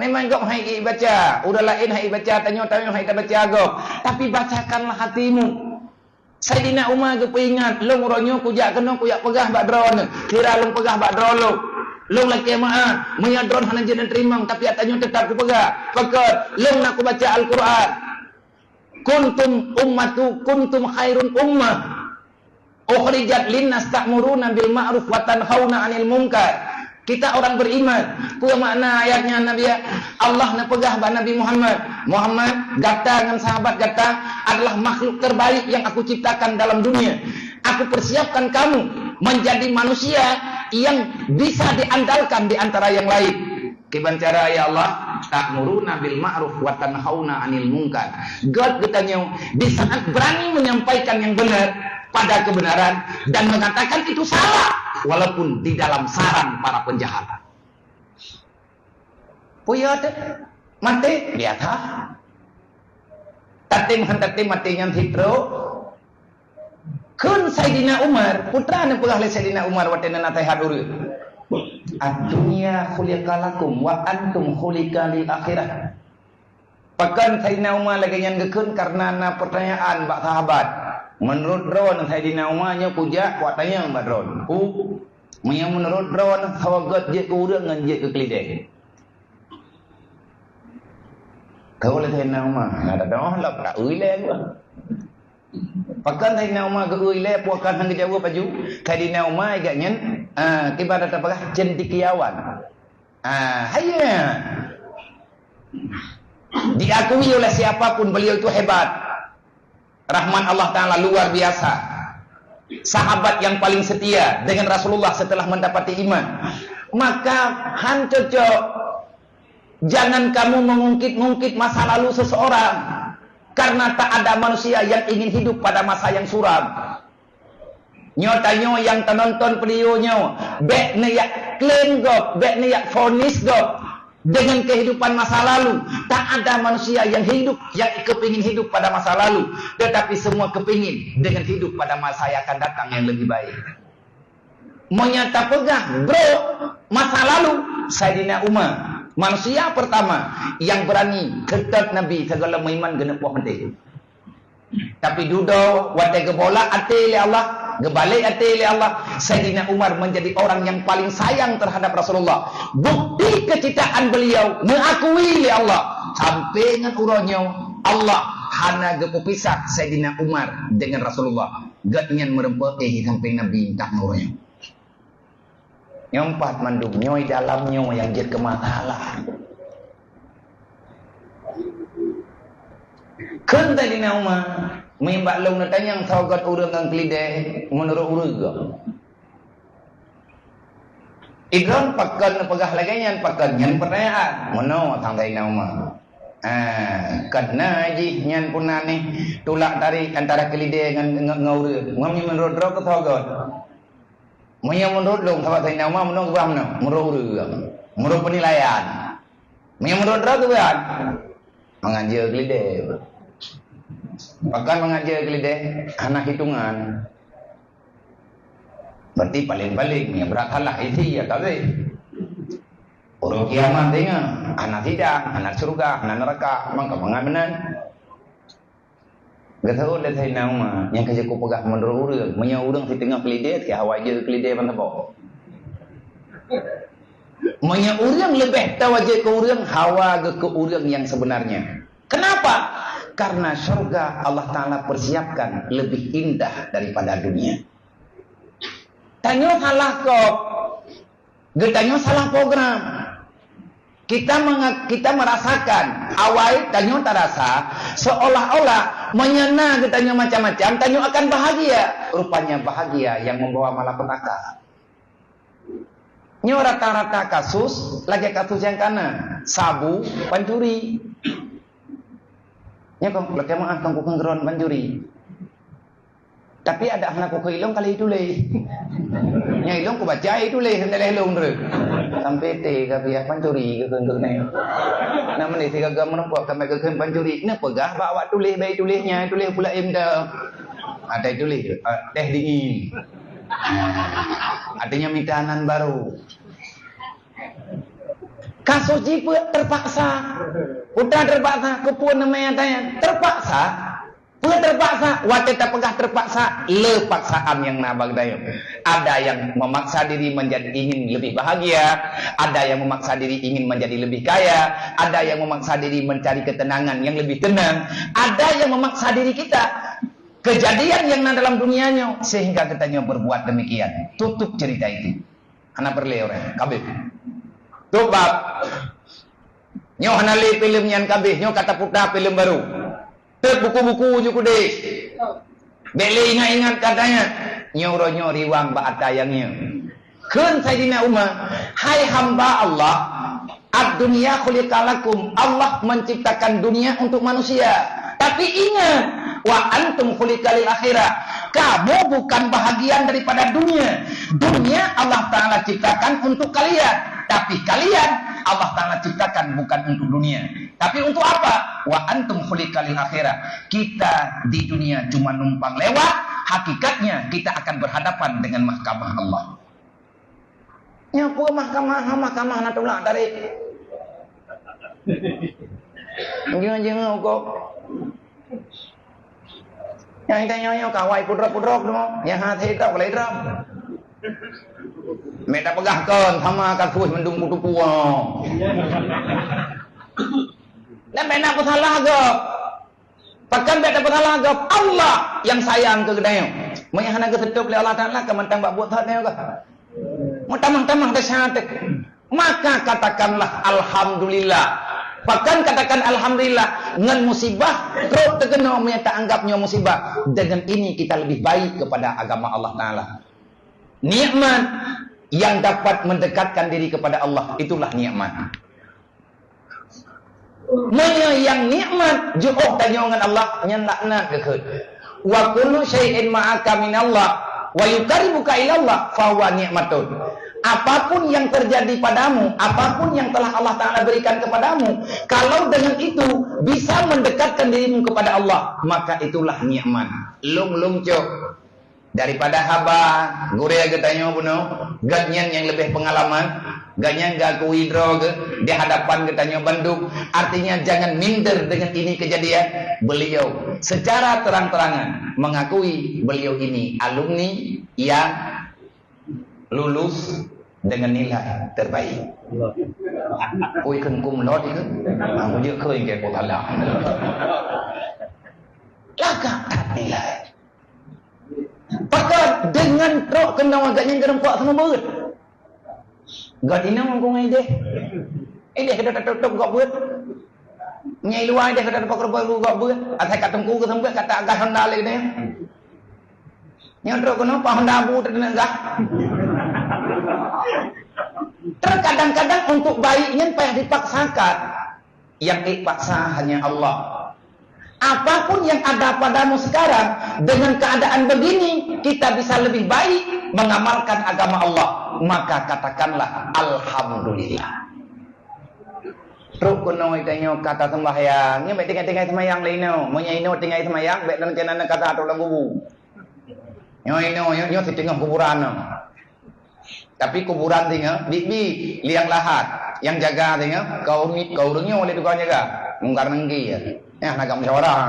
Memang gob hai ibaca, ureuëng laén hai ibaca, tanyoe-tanyoe hai tabaca gob. Tapi bacakanlah hatimu. Saidina Umar geupeuingat, lôn uroe nyoe kujak keunoe kujak peugah bak droeneuh. Sira lôn peugah bak droe lôn. Lôn lakée meu'ah, meunyo droeneuh hana jeuet neuteurimong, tapi ata nyoe teutap kupeugah. Pakon, lôn na kubaca Al-Qur'an. Kuntum ummatu, kuntum khairun ummah. Ukhrijat linnas ta'muruna bil ma'ruf wa tanhauna 'anil munkar. Kita orang beriman. Peue makna ayat nyan Nabi ya? Allah neupeugah bak Nabi Muhammad, "Muhammad, gata ngon sahabat gata adalah makhluk terbaik yang aku ciptakan dalam dunia. Aku persiapkan kamu menjadi manusia yang bisa diandalkan di antara yang lain." Kiban cara, ya Allah, ta'muruna bil ma'ruf wa tanhauna 'anil munkar. Göt geutanyoe di saat berani menyampaikan yang benar pada kebenaran dan mengatakan itu salah, walaupun di dalam sarang para penjahat. Peue teuh? Maté biasa. Tatem han tatem maté nyan sidroe. Kheun Saidina Umar, peue teuma neupeugah lé Saidina Umar watée na naseuhat ureuëng, "Ad-dunya khuliqa lakum wa antum khuliqa lil akhirah." Pakon Saidina Umar lagée nyan geukheun? Kareuna na peutanyaan bak sahabat. Meunurot droeneuh Saidina Umar nyoe kujak kuat tanyong bak droeneuh. Ku, meunyoe meunurot droeneuh saboh göt jeuet keu ureuëng ngon jeuet keu keulideh? Keu lé Saidina Umar, na tadong lom ka ui lé geuh. Pakon Saidina Umar geu-ui lé, pakon han geujaweueb laju? Saidina Umar geuh nyan, ah, kiban tapeugah cendekiawan. Ah, hai nyan. Diakui oleh siapa pun beliau itu hebat. Rahmat Allah Taala luar biasa. Sahabat yang paling setia dengan Rasulullah setelah mendapati iman. Maka han cocok, jangan kamu mengungkit-ungkit masa lalu seseorang, karena tak ada manusia yang ingin hidup pada masa yang suram. Nyoe tanyoe nyang tanonton video nyoe, bék neujak klaim gob, bék neujak vonis gob. dengan kehidupan masa lalu. Tak ada manusia yang hidup, yang kepingin hidup pada masa lalu, tetapi semua kepingin dengan hidup pada masa yang akan datang yang lebih baik. Meunyoe tapeugah brok masa lalu, Saidina Umar, manusia pertama yang berani seutôt Nabi sigohlom meuiman geuneuk poh maté. Tapi dudoe watée geubolak até lé Allah, geubalek até lé Allah, Saidina Umar menjadi orang yang paling sayang terhadap Rasulullah. Bukti kecintaan beliau meuakui lé Allah. Sampai ngon uroe nyoe, Allah hana geupeupisah Saidina Umar dengan Rasulullah. Gobnyan meurumpok di sampéng Nabi entah nurnya. Nyoe pat mandum, nyoe dalam nyoe nyang jeuet keu masalah. Kheun Saidina Umar, meuimbak lôn neutanyong sagoe ureuëng ngon keulidée meunurot ureuëng. Idroen pakon neupeugah lagée nyan, pakon nyan peutanyaan. Meunoe sang Saidina Umar. Ah, kana jih nyan puna nih tulak tarék antara keulidée ngon, ngon, ngon ureuëng. Ngon meunurot droe keu sagoe. Meunyoe meunurot lôn, sahabat Saidina Umar, meunurot geuh meunoe, meunurot ureuëng, meunurot penilaian. Meunyoe meunurot droe geuh, mangat jeuet keulidée. Pakon mangat jeuet keulidée, hana hitongan. Berarti paléng-paléng, meunyoe brat salah isi, ya tabeh. Uroe kiamat teuingat, hana sidang, hana syeuruga, hana neuraka, mangka mangat meunan. Geuseuôt lé Saidina Umar, nyang ka jeuet kupeugah meunurot ureuëng, meunyoe ureuëng siteungoh keulidée, si hawa jeuet keulidée ban saboh. Meunyoe ureuëng leubeh tawa jeuet keu ureuëng, hawa geuh keu ureuëng nyang sebenarnya. Kenapa? Karena syurga Allah Ta'ala persiapkan lebih indah daripada dunia. Tanyoe salah kop. Geutanyoe salah program. Kita menga-, kita merasakan, awai tanyoe tarasa seolah-olah meunyoe na geutanyoe macam-macam, tanyoe akan bahagia. Rupanya bahagia yang membawa malapetaka. Nyoe rata-rata kasus, lagée kasus nyang kana, sabu, pancuri. Nyoe kon, lakée meuáh kon kukheun keudroe pancuri. Tapi adak hana kukheun ilong ka lheueh tuléh. Nyan ilong kubaca tuléh, hana lheueh lôn treuk. Sampai té ka piah pancuri keu kheun treuk nyoe. Nah, meunan sigaga meurumpok ka meukeukheun pancuri. Neupeugah bak awak tuléh, bèk tuléh nyan, tuléh pula im dah. Ada tuléh, ah, teh dingin. Artinya mita nan baru. Kasus jipeuet terpaksa. Udah terpaksa, keupeue namanya tanya? Terpaksa. Peue terpaksa? Watée tapeugah terpaksa, le paksaan nyang na bak geutanyoe. Ada yang memaksa diri menjadi ingin lebih bahagia, ada yang memaksa diri ingin menjadi lebih kaya, ada yang memaksa diri mencari ketenangan yang lebih tenang, ada yang memaksa diri kita. Kejadian yang na dalam dunia nyoe sehingga geutanyoe berbuat demikian. Tutup cerita itu. Hana peureulée ureuëng kabeh. Tôb bab. Nyoe hana lé filem nyan kabeh, nyoe ka taputa filem baru. Teuet buku-buku ju keudeh. Bèk lé ingat-ingat katanya. Nyoe uroe nyoe riwang bak ata nyang nyoe. Kheun Saidina Umar, "Hai hamba Allah, ad-dunya khuliqa lakum." Allah menciptakan dunia untuk manusia. Tapi ingat, "Wa antum khuliqa lil akhirah." Kamu bukan bahagian daripada dunia. Dunia Allah Ta'ala ciptakan untuk kalian. Tapi kalian Allah Ta'ala ciptakan bukan untuk dunia. Tapi untuk apa? "Wa antum khuliqa lil akhirah." Kita di dunia cuma numpang lewat, hakikatnya kita akan berhadapan dengan mahkamah Allah. Nyoe peue mahkamah, mahkamah na tulak tarék. Jeuet-jeuet ukoe. Nyang tanyoe nyoe kawai pudrop-pudrop tu, nyang hase drop, lé drop. Meuta peugah kon sama kasus mendung kutupu. Dan bèk na peusalah gob. Pakon bèk tapeusalah gob, Allah nyang sayang keu geutanyoe. Meunyoe hana geuseutôt lé Allah Taala, ka mantong bak buet that nyoe gob. Meutamah-tamah desya teuh. Maka katakanlah, "Alhamdulillah." Pakon katakan alhamdulillah? Ngon musibah trok teukeunong, meunyoe taanggap nyoe musibah. Dengan ini kita lebih baik kepada agama Allah Taala. Nikmat yang dapat mendekatkan diri kepada Allah, itulah nikmat. Meunyoe nyang nikmat jiôh tanyoe ngon Allah, nyan laknat geukheun. "Wa kullu syai'in ma'aka minallah wa yuqarribuka ilallah fahuwa nikmatun." Apapun yang terjadi padamu, apapun yang telah Allah Ta'ala berikan kepadamu, kalau dengan itu bisa mendekatkan dirimu kepada Allah, maka itulah nikmat. Lung-lung cok. Daripada haba gurée geutanyoe bunoe, gobnyan nyang leubeh peungalaman, gobnyan geuakui droe geuh di hadapan geutanyoe bandum. Artinya, jangan minder dengan ini kejadian. Beliau secara terang-terangan mengakui beliau ini alumni yang lulus dengan nilai terbaik. Kui kheun cum laude kheun. Nah, mujur kheun ke kota lah. Lagak that nilai. Pakon dengan trok keunoe gobnyan geureumpok sama beuet. Gobnyan inong keu ideh. Ideh keudeh tatôp-tôp gok beuet. Nyai luwa ideh keudeh tatôp-tôp gok beuet. Asai ka teungku geuseumeubeuet kata agah honda lé geude. Nyoe trok keunoe pa honda bu teuneuk gah. Terkadang-kadang untuk baik nyan payah dipaksakan. Yang dipaksa hanya Allah. Apapun yang ada padamu sekarang, dengan keadaan begini, kita bisa lebih baik mengamalkan agama Allah, maka katakanlah, "Alhamdulillah." Trok keunoe tanyoe kata sembahyang, nyoe bèk tinggai-tinggai sembahyang lé inoe. Meunyoe inoe tinggai sembahyang, bèk rencana kata trok lam kubu. Nyoe inoe, nyoe, nyoe siteungoh kuburan nyoe. Tapi kuburan singoh, bi-bi, liang lahat. Nyang jaga singoh, kau ni, kau ureueng nyoe lé tukang jaga. Mungkar Nangki ya. Nyang na musyawarah.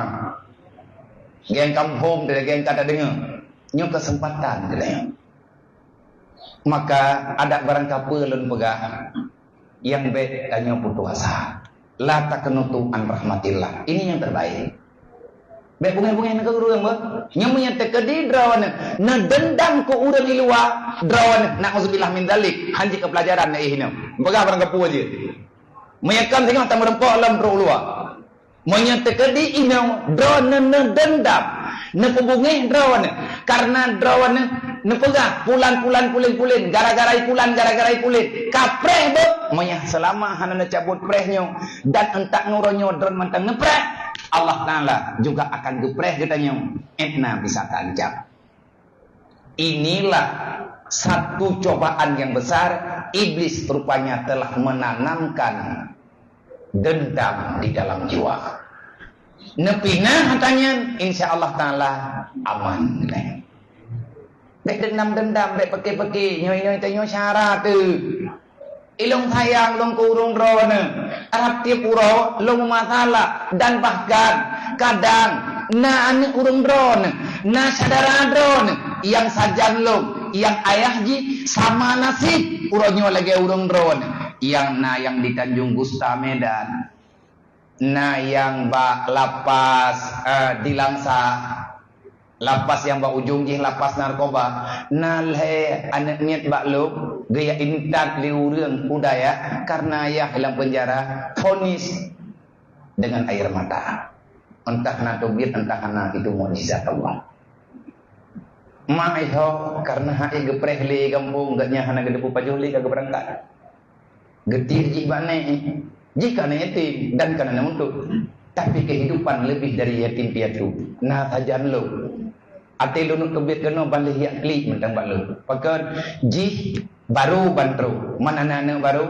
Geng kampung, dari geng kata dengar. Nyoe kesempatan kita ya. Maka ada barang kapeue lôn peugah, nyang bèk tanyoe putus asa. La taqnutu an rahmatillah. Ini yang terbaik. Bèk bungéh-bungéh nanggroe ureueng, bah. Nyang meunyo teukeudi droeneuh neudendam keu ureueng di luwa, droeneuh, na'udzubillah min dzalik, han jeuet keu pelajaran na ih nyoe. Peugah barang kapeue jeuet. Meunyo kan singoh tameureumpok lom trok luwa. Meunyo teukeudi inoe droeneuh neudendam, neupeubungéh droeneuh, karena droeneuh neupeugah pulan-pulan pulen-pulen, gara-gara pulan, gara-gara pulen, ka preh beuh. Meunyo seulama hana neucabot preh nyoe, dan entak ngon uroe nyoe droeneuh mantong neupreh, Allah Ta'ala juga akan geupreh geutanyoe, étna bisa taancam. Inilah satu cobaan yang besar, iblis rupanya telah menanamkan dendam di dalam jiwa. Neupinah ata nyan, insya Allah Ta'ala aman. Bèk dendam-dendam, bèk peuke-peuke, nyoe-nyoe tanyoe syarat tu. Ilôn sayang lôn keu ureueng droeneuh. Rab tiep uroe lôn meumasalah, dan bahkan kadang na aneuk ureueng droeneuh, na syedara droeneuh nyang sajan lôn, nyang ayah jih sama nasib uroe nyoe lagèe ureueng droeneuh, nyang na nyang di Tanjung Gusta Medan. Na nyang bak lapas, eh, di Langsa, lapas nyang bak ujong jih lapas narkoba. Na lhèe aneuk miet bak lôn geujak intat lé ureueng u dayah karena ayah lam penjara, vonis dengan air mata. Entah na teubiet, entah hana, itu mukjizat Allah. Mak ihoe, karena hai geupreh lé gampông, gobnyan hana geuteupeue pajoh lé ka geubeurangkat. Geutiek jih bak nèk, jih ka na yatim dan ka na meutuet. Tapi kehidupan lebih dari yatim piatu. Na sajan lôn. Até lôn teubiet keunoe ban lheueh jak klik mantong bak lôn. Pakon jih baru ban trok. Man aneuk-aneuk baru,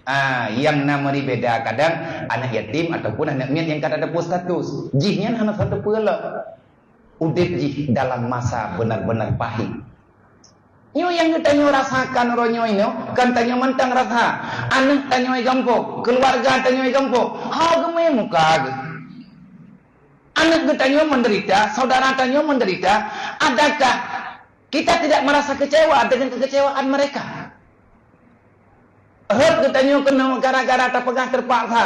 ah, nyang na meuri beda. Kadang aneuk yatim ataupun aneuk miet nyang ka tateupeue status. Jih nyan hana tateupeue lom. Udép jih dalam masa benar-benar pahit. Nyoe nyang geutanyoe rasakan uroe nyoe inoe, kon tanyoe mantong rasa. Aneuk tanyoe gampông, keuluwarga tanyoe gampông, ho geumé muka geuh. Aneuk geutanyoe menderita, saudara tanyoe menderita, adakah kita tidak merasa kecewa dengan kekecewaan mereka? Rhot geutanyoe keunoe gara-gara tapeugah teupaksa.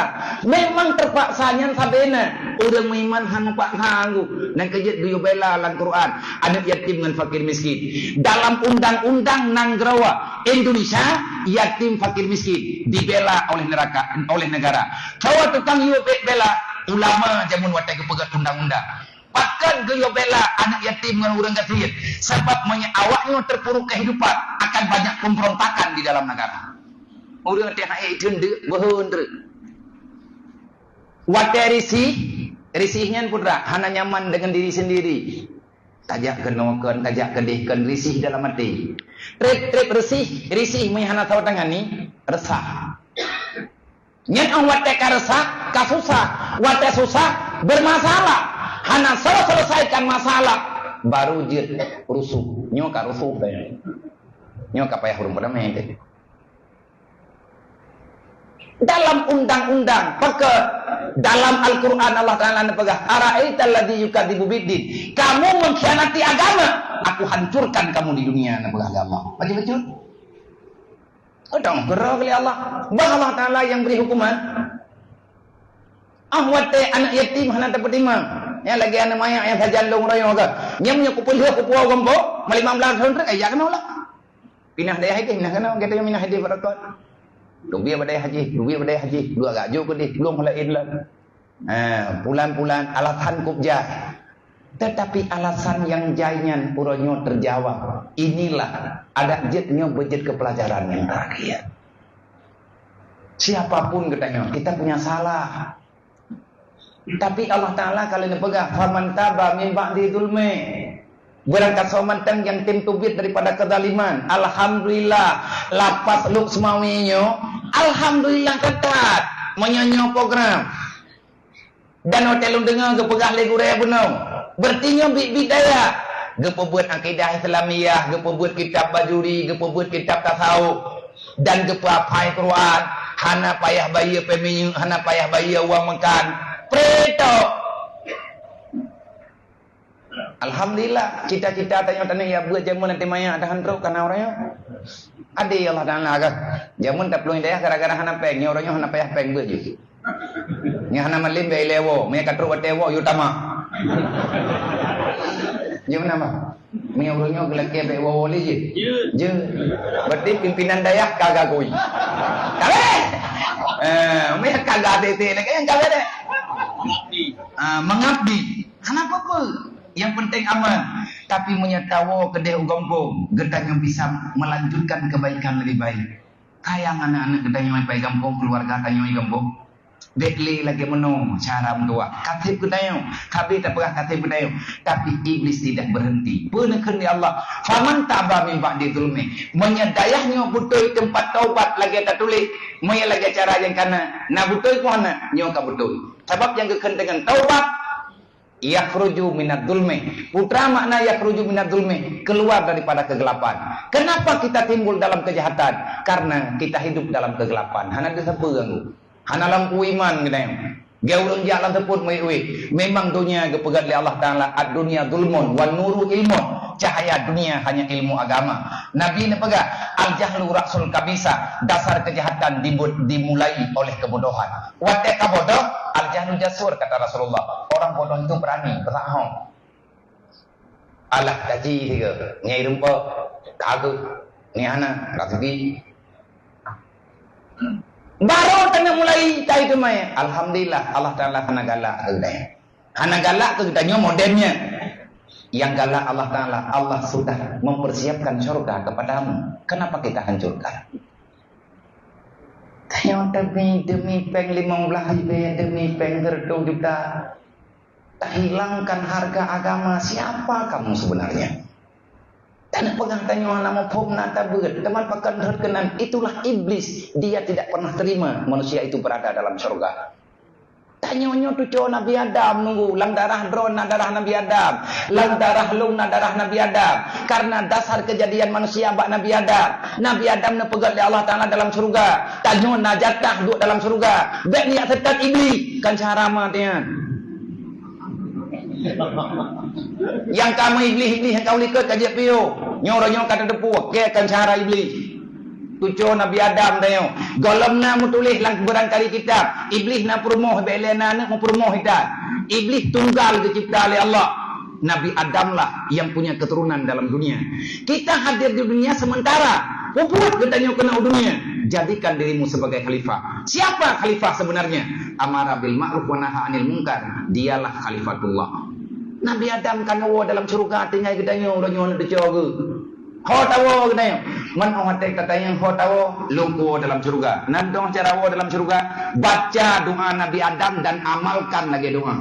Memang teupaksa nyan sabe na. Ureueng meuiman han paksa anggô. Nyang keujeuet geuyue bela lam Quran. Aneuk yatim ngon fakir miskin. Dalam undang-undang nanggroe Indonesia, yatim fakir miskin dibela oleh neraka, oleh negara. Soe tukang yue bela? Ulama jameun watèe geupeugah undang-undang. Pakon geuyue bela aneuk yatim ngon ureueng gasien? Sabab meunyoe awaknyoe teupuruk kehidupan, akan banyak pemberontakan di dalam negara. Ureueng teuh hai teundeuk beuhon treuk. Watèe risih, risih nyan putra hana nyaman dengan diri sendiri. Kajak keunoe kon, kajak keudeh kon, risih dalam até. Treb-treb risih, risih meuhana saboh tangan ni, resah. Nyan 'oh watèe ka resah, ka susah. Watèe susah, bermasalah. Hana sel-, selesaikan masalah, baru jeuet rusuh. Nyoe ka rusuh teuh. Nyoe ka payah ureueng peutamé teuh. Dalam undang-undang, peuke-, dalam Al-Quran Allah Ta'ala neupeugah, "Ara'aital ladzi yukadzibu biddin." Kamu mengkhianati agama, aku hancurkan kamu di dunia, neupeugah lé Allah. Bacut-bacut. Udang keurok lé Allah. Bah Allah Ta'ala yang beri hukuman. Ah, watèe aneuk yatim hana teupeutimang. Nyang lagèe aneuk manyak nyang sajan lôn royong ka. Nyang meunyoe kupeulheueh kupuwoe gompok, meulima blah thôn treuk, eh, jak keunoe lah. Pinah dayah idéh, pinah keunoe, gata nyang pinah idéh bak dokto. Duek bak dayah jih, duek bak dayah jih, duek gak jok keudéh, lôn laén lom. Ha, pulan-pulan alasan kop jai. Tetapi alasan nyang jai nyan uroe nyoe teujawab. Inilah adak jeuet nyoe beujeuet keu pelajaran nyang terakhir. Siapapun geutanyoe, kita punya salah. Tapi Allah Ta'ala ka lheueh neupeugah, "Faman taba min ba'di zulmi." Barangkasoe mantong nyang tem teubiet daripada kezaliman. Alhamdulillah, lapas Lhokseumawe nyoe, alhamdulillah that-that. Meunyoe nyoe program. Dan watèe lôn deungoe geupeugah lé gurèe bunoe, berarti nyoe biet-biet dayah. Geupeubuet akidah Islamiyah, geupeubuet kitab Bajuri, geupeubuet kitab tasawuf, dan geupeuhafai Quran, hana payah bayeue pèng minyeuk, hana payah bayeue uang makan. Pretok. Alhamdulillah, cita-cita tanyoe taneuk jak beuet jameun até manyak tahan trok kana uroe nyoe. Adé Allah Ta'ala ka. Jameun taplueng dayah gara-gara hana pèng, nyoe uroe nyoe hana payah pèng beuet jih. Nyoe hana malém bèk ilèe woe, meunyo ka trok watèe woe, yue tamah. Jeuet meunan bah. Meunyo uroe nyoe geulakèe bèk woe-woe lé jeuet. Jeuet. Berarti pimpinan dayah ka gagui. Ka bèk. Eh, meunyo ka gagui lagèe nyan ka bèk deh. Ah, mengabdi. Hana peue-peue. Yang penting aman. Tapi meunyo tawoe keudeh u gampông, geutanyoe bisa melanjutkan kebaikan lebih baik. Sayang aneuk-aneuk geutanyoe nyang pai gampông, keuluwarga tanyoe di gampông. Bèk lé lagèe meunoe cara meutuah. Ka sép geutanyoe, ka abéh tapeugah ka sép geutanyoe. Tapi Iblis tidak berhenti. Peue neukheun lé Allah? "Faman taba min ba'di zulmi." Meunyo dayah nyoe beutôi teumpat taubat lagèe tatuléh, meunyo lagèe cara nyang kana, na beutôi peue hana? Nyoe ka beutôi. Sabab nyang geukheun deungon taubat, yakhruju minadz zulmi. Peue makna yakhruju minadz zulmi? Keluar daripada kegelapan. Kenapa kita timbul dalam kejahatan? Karena kita hidup dalam kegelapan. Hana teusapeue ganggu. Hana lampu iman geutanyoe. Geu ureueng jak lam seupôt meuwét-wét. Memang donya geupeugét lé Allah Ta'ala, "Ad-dunya zulmun wan nuru ilmun." Cahaya dunia hanya ilmu agama. Nabi neupeugah, "Al-jahlu ra'sul kabisa." Dasar kejahatan dibuat, dimulai oleh kebodohan. Watèe ka bodoh, al-jahlu jasur, kata Rasulullah. Orang bodoh itu berani, beusahong. Alah, taji sigoe, nyan rumpok, ka geuh, nyan hana, raseuki. Baru tanyoe mulai tai teumai. Alhamdulillah, Allah Ta'ala hana galak keu geutanyoe. Hana galak keu geutanyoe modernnya. Yang galak Allah Ta'ala, Allah sudah mempersiapkan syurga kepadamu. Kenapa kita hancurkan? Tanyoe demi, demi pèng limong blaih ribèe, demi pèng sireutoh juta, tahilangkan harga agama. Siapa kamu sebenarnya? Tanyoe peugah tanyoe hana muphom na tabeuet, teuma pakon rhot keunan. Itulah iblis, dia tidak pernah terima manusia itu berada dalam syurga. Tanyoe nyoe cucoe Nabi Adam nunggu, lam darah droe na darah Nabi Adam, lam darah lôn na darah Nabi Adam. Karena dasar kejadian manusia bak Nabi Adam. Nabi Adam neupeugét lé Allah Ta'ala dalam syurga. Tanyoe na jatah duek dalam syurga. Bèk neujak seutat iblis, kan cara ma tian. Nyang ka meuiblih-iblih nyang ka u likot ka jeuet piôh. Nyoe uroe nyoe ka tateupeue, keu kan cara iblih. Cucoe Nabi Adam tanyoe. Gohlom na meutuléh lam barangkali kitab, iblih na peurumoh, bèk lé na aneuk meupeurumoh ita. Iblih tunggal geucipta lé Allah. Nabi Adam lah yang punya keturunan dalam dunia. Kita hadir di dunia sementara. Peubuet geutanyoe keunoe u dunia. Jadikan dirimu sebagai khalifah. Siapa khalifah sebenarnya? Amara bil ma'ruf wa naha anil munkar. Dialah khalifatullah. Nabi Adam ka neuwoe dalam syurga tinggai geutanyoe uroe nyoe aneuk cucoe geuh. Ho tawoe geutanyoe. Man 'oh watèe tatanyong ho tawoe, lôn kuwoe dalam syurga. Nan dong cara woe dalam syurga, baca doa Nabi Adam dan amalkan lagèe doa.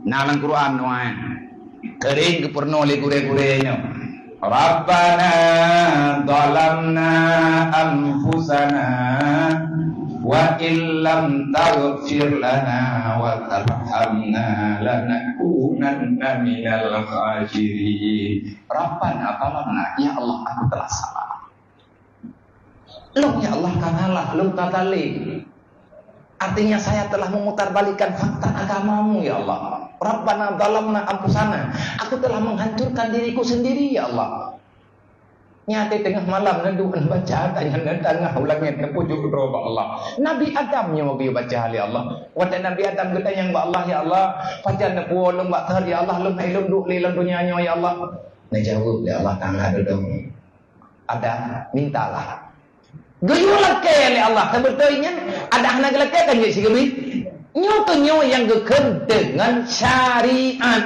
Na lam Quran doa nyan. Keuring geupeurunoe lé gurée-gurée nyoe. Rabbana zalamna anfusana wa illam taghfir lana wa tarhamna lanakunanna minal khasirin. Rabbana zalamna, ya Allah, aku telah salah. Lôn, ya Allah, ka salah, lôn ka zalim. Artinya, saya telah memutarbalikkan fakta agama-Mu, ya Allah. Rabbana zalamna anfusana. Aku telah menghancurkan diriku sendiri, ya Allah. Nyan teungoh malam neuduek neubaca ayat nyan, neutangah u langét, neupujok droe bak Allah. Nabi Adam nyoe geuyue baca lé Allah. Watée Nabi Adam geutanyong bak Allah, "Ya Allah, pajan neupuwoe lôn bak thot, ya Allah, lôn hai lôn duek lé lam donya nyoe, ya Allah?" Neujaweueb lé Allah Taala, "Dudong." Adam, mintalah. Geuyue lakée lé Allah, seubeutôi nyan, Adam hana geulakée kan jeuet sigeubri. Nyoe keuh nyoe nyang geukheun deungon syariat.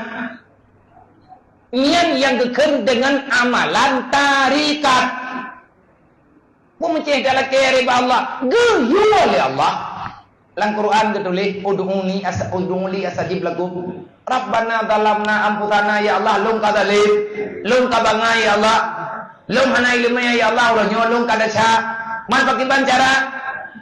Nyan nyang geukheun deungon amalan tarekat. Peumeucéh talakée riba Allah, geuyue lé Allah. Lam Quran geutuléh, "Ud'uni asa-, ud'uni astajib lakum." Rabbana zalamna anfusana, ya Allah, lôn ka zalim, lôn ka bangai, ya Allah. Lôn hana iéleumé, ya Allah, uroe nyoe lôn ka desya. Man pakriban cara?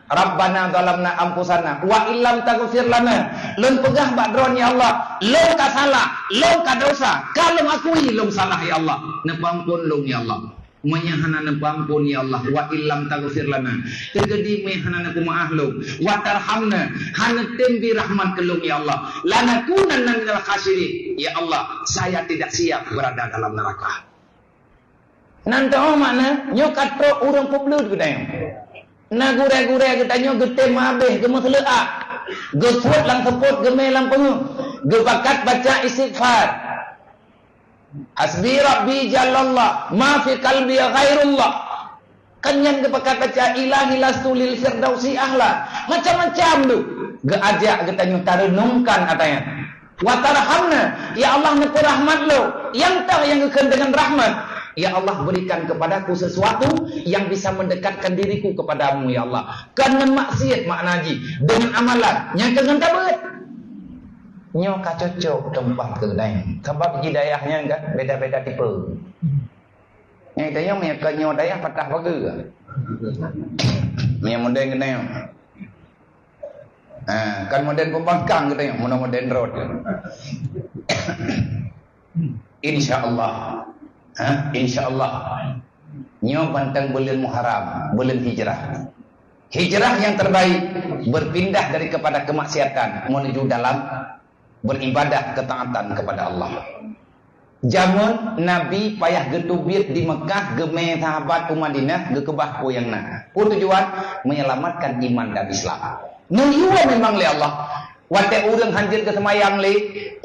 Rabbana zalamna anfusana wa illam taghfir lana. Lôn peugah bak droe, ya Allah, lôn ka salah, lôn ka desya, ka lôn akui lôn salah, ya Allah. Neupeuampon lôn, ya Allah. Meunyoe hana neupeuampon, ya Allah, wa illam taghfir lana, teukeudi meunyoe hana neupeumeu'ah lôn, wa tarhamna, hana tem bri rahmat keu lôn, ya Allah, lanakunanna minal khasirin, ya Allah, saya tidak siap berada dalam neraka. Nan teuh makna, nyoe ka trok ureuëng peubleut geutanyoe. Na gurée-gurée geutanyoe geutem habéh, geumeuseuleuak, geusuet lam seupôt, geumé lam peungeuh, geupakat baca istighfar. Hasbi Rabbi Jallallah, ma fi qalbi ghairullah. Kan nyan geupakat baca, "Ilahi lastu lil firdausi ahla." Macam-macam tu. Geuajak geutanyoe tareunungkan ata nyan. Wa tarhamna, ya Allah, neupeurahmat lôn. Nyang teuh nyang geukheun deungon rahmat. Ya Allah, berikan kepadaku sesuatu yang bisa mendekatkan diriku kepada-Mu, ya Allah. Kon ngon maksiat makna jih, deungon amalan nyang keu ngon tabeuet. Nyoe ka cocok teumpat keu geutanyoe. Sabab di dayah nyan kan beda-beda tipe. Nyang geutanyoe meunyoe kon nyoe dayah patah pageue. Meunyoe modern geutanyoe. Ha, kon modern pembangkang geutanyoe, meunyoe modern road. Insya Allah. Ha, insya Allah. Nyoe banteng buleuen Muharram, buleuen hijrah. Hijrah yang terbaik, berpindah dari kepada kemaksiatan menuju dalam beribadah ketaatan kepada Allah. Jameun Nabi payah geuteubiet di Mekah, geumé sahabat u Madinah, geukeubah peue nyang na. Peue tujuan? Menyelamatkan iman dan Islam. Neuyue memang lé Allah. Watée ureuëng hanjeuet geuseumayang lé,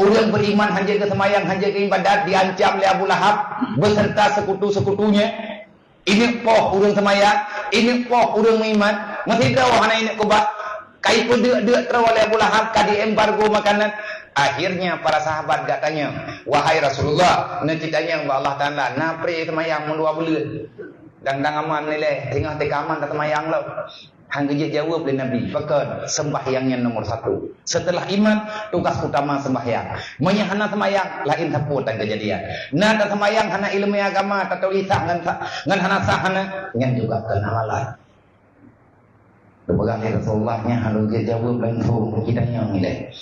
ureuëng beriman hanjeuet geuseumayang, hanjeuet geuibadat, diancam lé Abu Lahab beserta sekutu-sekutunya. Ineuk poh ureuëng seumayang, ineuk poh ureuëng meuiman, meusidroe hana ineuk keubah. Ka ipeudeuk-deuk droe lé Abu Lahab, ka diembargo makanan. Akhirnya para sahabat geutanyong, "Wahai Rasulullah, neucit tanyong bak Allah Taala, na pré seumayang meudua buleuen? Dang-dang aman nilai, singoh teuka aman taseumayang lom." Han geujeuet jaweueb lé Nabi, pakon? Sembahyang nyan nomor satu. Seuteulah iman, tugas utama sembahyang. Meunyoe hana sembahyang, laén sapeue tan keujadian. Na taseumayang hana iéleumé agama, tatuléh sah ngon sa-, ngon hana sah hana, nyan juga kon amalan. Geupeugah lé Rasulullah, nyan han lôn jeuet jaweueb langsung, geutanyoe ilée.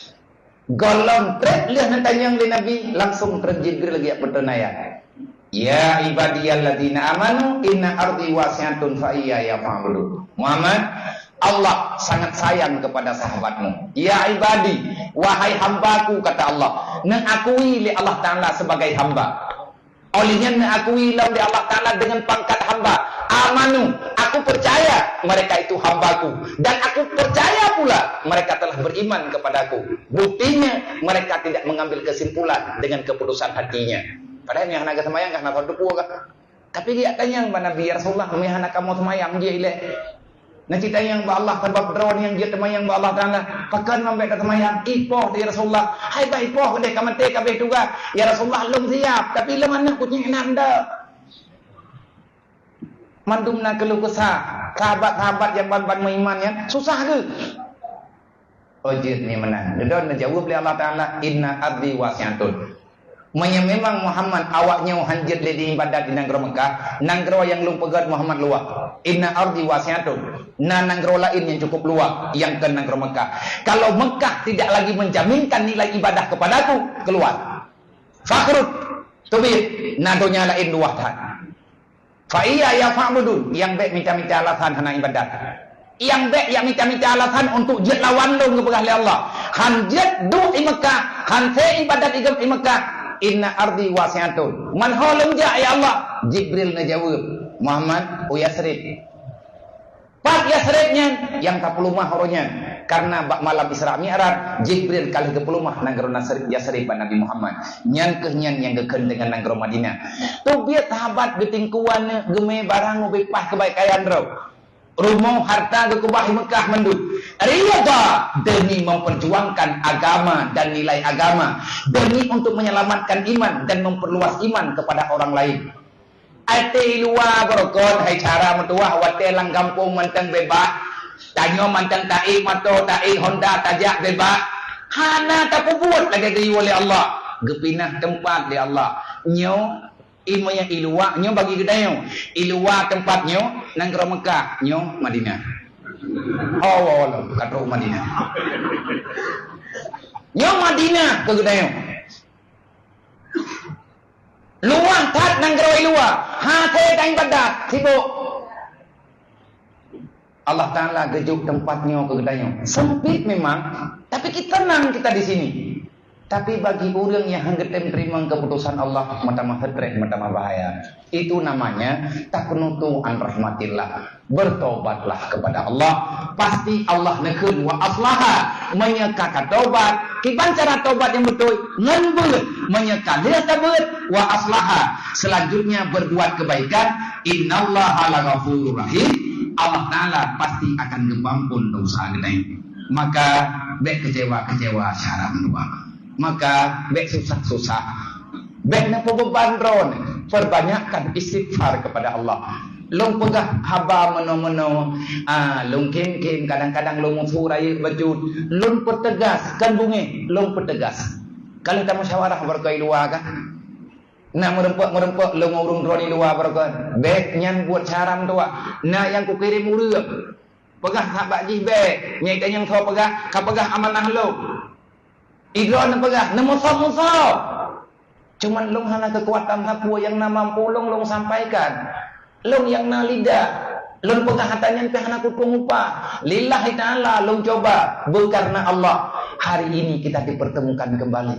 Gohlom treb lheueh neutanyong lé Nabi, langsung treun Jibril geujak peutrön ayat. "Ya ibadiyalladzina amanu inna ardi wasi'atun fa iyaya fa'budun." Muhammad, Allah sangat sayang kepada sahabatmu. "Ya ibadi, wahai hambaku," kata Allah, neuakui lé Allah Taala sebagai hamba. Oleh nyan neuakui lom lé Allah Taala dengan pangkat hamba. "Amanu, aku percaya mereka itu hambaku. Dan aku percaya pula mereka telah beriman kepadaku." Buktinya, mereka tidak mengambil kesimpulan dengan keputusan hatinya. Padahai nyang hana geuseumayang ka hana teupeue kah? Tapi geujak tanyong bak Nabi, "Ya Rasulullah, meunyoe hana kamoe seumayang, jeuet ilée?" Neucit tanyong bak Allah, sabab droe nyang jeuet teumayang bak Allah Taala, "Pakon man bék taseumayang?" "Ipoh, ya Rasulullah." "Hai bah ipoh keudeh, ka maté ka abéh tugaih." "Ya Rasulullah, lôn siap, tapi lôn aneuk kucing inong ndak." Mandum na keuluh kesah. Sahabat-sahabat nyang ban-ban meuiman nyan susah geuh. Oh, jeuet nyoe meunan. Dudoe neujaweueb lé Allah Taala, "Inna ardi wasi'atun." Meunyoe memang Muhammad awak nyoe han jeuet lé di ibadat di nanggroe Mekah, nanggroe nyang lôn peugét Muhammad luwah. Inna ardi wasi'atun. Na nanggroe laén nyang cukup luwah nyang keu nanggroe Mekah. Kalau Mekah tidak lagi menjaminkan nilai ibadah kepadaku, keluar. Fakhruj, teubiet, na donya laén luwah that. Fa iyaya fa'budun, nyang bék mita-mita alasan hana ibadat. Nyang bék jak mita-mita alasan untuk jeuet lawan lôn geupeugah lé Allah. Han jeuet duek i Mekah, han sép ibadat i Mekah. Inna ardi wasi'atun. Man ho lôn jak ya Allah? Jibril neujaweueb, Muhammad, u Yasrib. Pat Yasrib nyan, nyang tapeuleumah uroe nyan. Karena bak malam Isra Mi'raj, Jibril ka lheueh geupeuleumah nanggroe Nasrib, Yasrib bak Nabi Muhammad. Nyan kheueh nyan nyang geukheun deungon nanggroe Madinah. Teubiet sahabat geutingkuan, geumé barang ubé paih keubaik kaya droe. Rumoh harta geukeubah i Mekah mandum. Ridha demi memperjuangkan agama dan nilai agama, demi untuk menyelamatkan iman dan memperluas iman kepada orang lain. Até i luwa beureukat, hai cara meutuwah, watée lam gampông mantong beubaih. Tanyoe mantong taék moto, taék Honda, tajak beubaih. Hana tapeubuet lagée geuyue lé Allah. Geupinah teumpat lé Allah. Nyoe, i meunyoe i luwa, nyoe bagi geutanyoe. I luwa teumpat nyoe, nanggroe Mekah, nyoe Madinah. Oh, oh, oh, ka trok Madinah. Nyoe Madinah keu geutanyoe. Luwah that nanggroe i luwa, hase tan ibadat, sibuk. Allah Taala geujok teumpat nyoe keu geutanyoe. Sempit memang, tapi kita tenang kita di sini. Tapi bagi ureuëng nyang han geutem teurimong keuputosan Allah, meutamah stres, meutamah bahaya. Itu namanya taqnutu an rahmatillah. Bertobatlah kepada Allah, pasti Allah neukheun wa aslaha. Meunyoe ka taubat, kiban cara taubat nyang beutôi? Ngon beuet. Meunyoe ka lheueh tabeuet, wa aslaha. Selanjutnya berbuat kebaikan, innallaha laghafurur rahim. Allah Taala pasti akan geupeuampon dosa geutanyoe. Maka bék kecewa-kecewa syara meudoa. Maka bék susah-susah. Bék neupeubeban droeneuh, perbanyakkan istighfar kepada Allah. Lôn peugah haba meunoe-meunoe, ah, lôn khém-khém, kadang-kadang lôn musu rayeuk bacut. Lôn peuteugas, kon beungéh, lôn peuteugas. Ka lheueh tamusyawarah beureukat i luwa kah? Na meureumpok-meureumpok lôn ngon ureuëng droeneuh i luwa beureukat. Bék nyan buet syara meutuwah. Na nyang kukirém ureuëng. Peugah sahabat jih bék, nyang tanyong soe peugah, ka peugah amanah lôn. Idroe neupeugah, neumusob-musob. Cuman lôn hana keukuatan sapeue nyang na mampu lôn, lôn sampaikan. Lôn nyang na lidah. Lôn peugah ata nyan pih hana kutueng upah. Lillahi ta'ala lôn coba, beukareuna Allah. Hari ini kita dipertemukan kembali.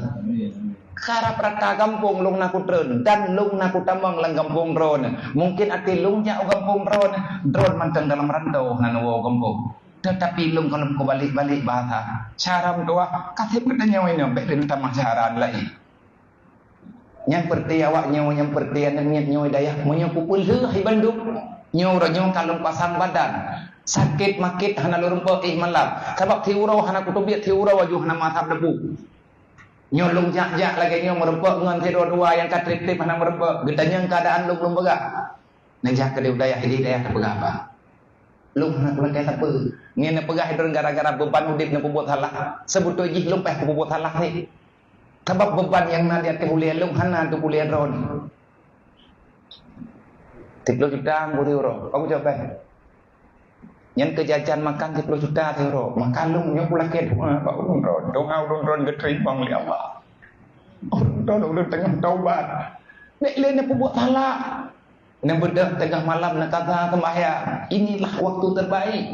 Karab rata gampông lôn na kutreun dan lôn na kutamong lam gampông droeneuh. Mungkin até lôn jak u gampông droeneuh, droeneuh mantong dalam rantau hana neuwoe u gampông. Tetapi lôn kalon kubalik-balik bahasa. Syara meutuwah, ka sép geutanyoe inoe bék lôn tamah syara laén. Nyang peureuté awak nyoe, nyang peureuté aneuk miet nyoe dayah, meunyoe kupeulheueh hai bandum, nyoe uroe nyoe ka lôn pasang badan. Sakét makét hana lôn rumpok éh malam. Sabab siuroe hana kuteubiet, siuroe aju hana masab debu. Nyoe lôn jak-jak lagée nyoe meureumpok ngon sidroe dua nyang ka treb-treb hana meureumpok. Geutanyong keuadaan lôn, lôn peugah. Neujak keudeh u dayah, ideh dayah tapeugah haba. Lôn hana kulakée sapeue. Ngieng neupeugah droe gara-gara beuban udeb neupeubuet salah. Seubeutôi jih lôn payah kupeubuet salah nyoe. Sabab beuban nyang na di ateueh ulée lôn hana teukulée droeneuh. Siplôh juta bri uroe. Aku jaweueb, "Nyan keu jajan makan siplôh juta siuroe." Maka lôn nyoe kulakée doa bak ulôn droe. Doa ulôn droe geuteurimong lé Allah. Ulôn droe ulôn teungoh taubat. Bék lé neupeubuet salah. Neubeudôh teungoh malam neukaza seumbahyang. Inilah waktu terbaik.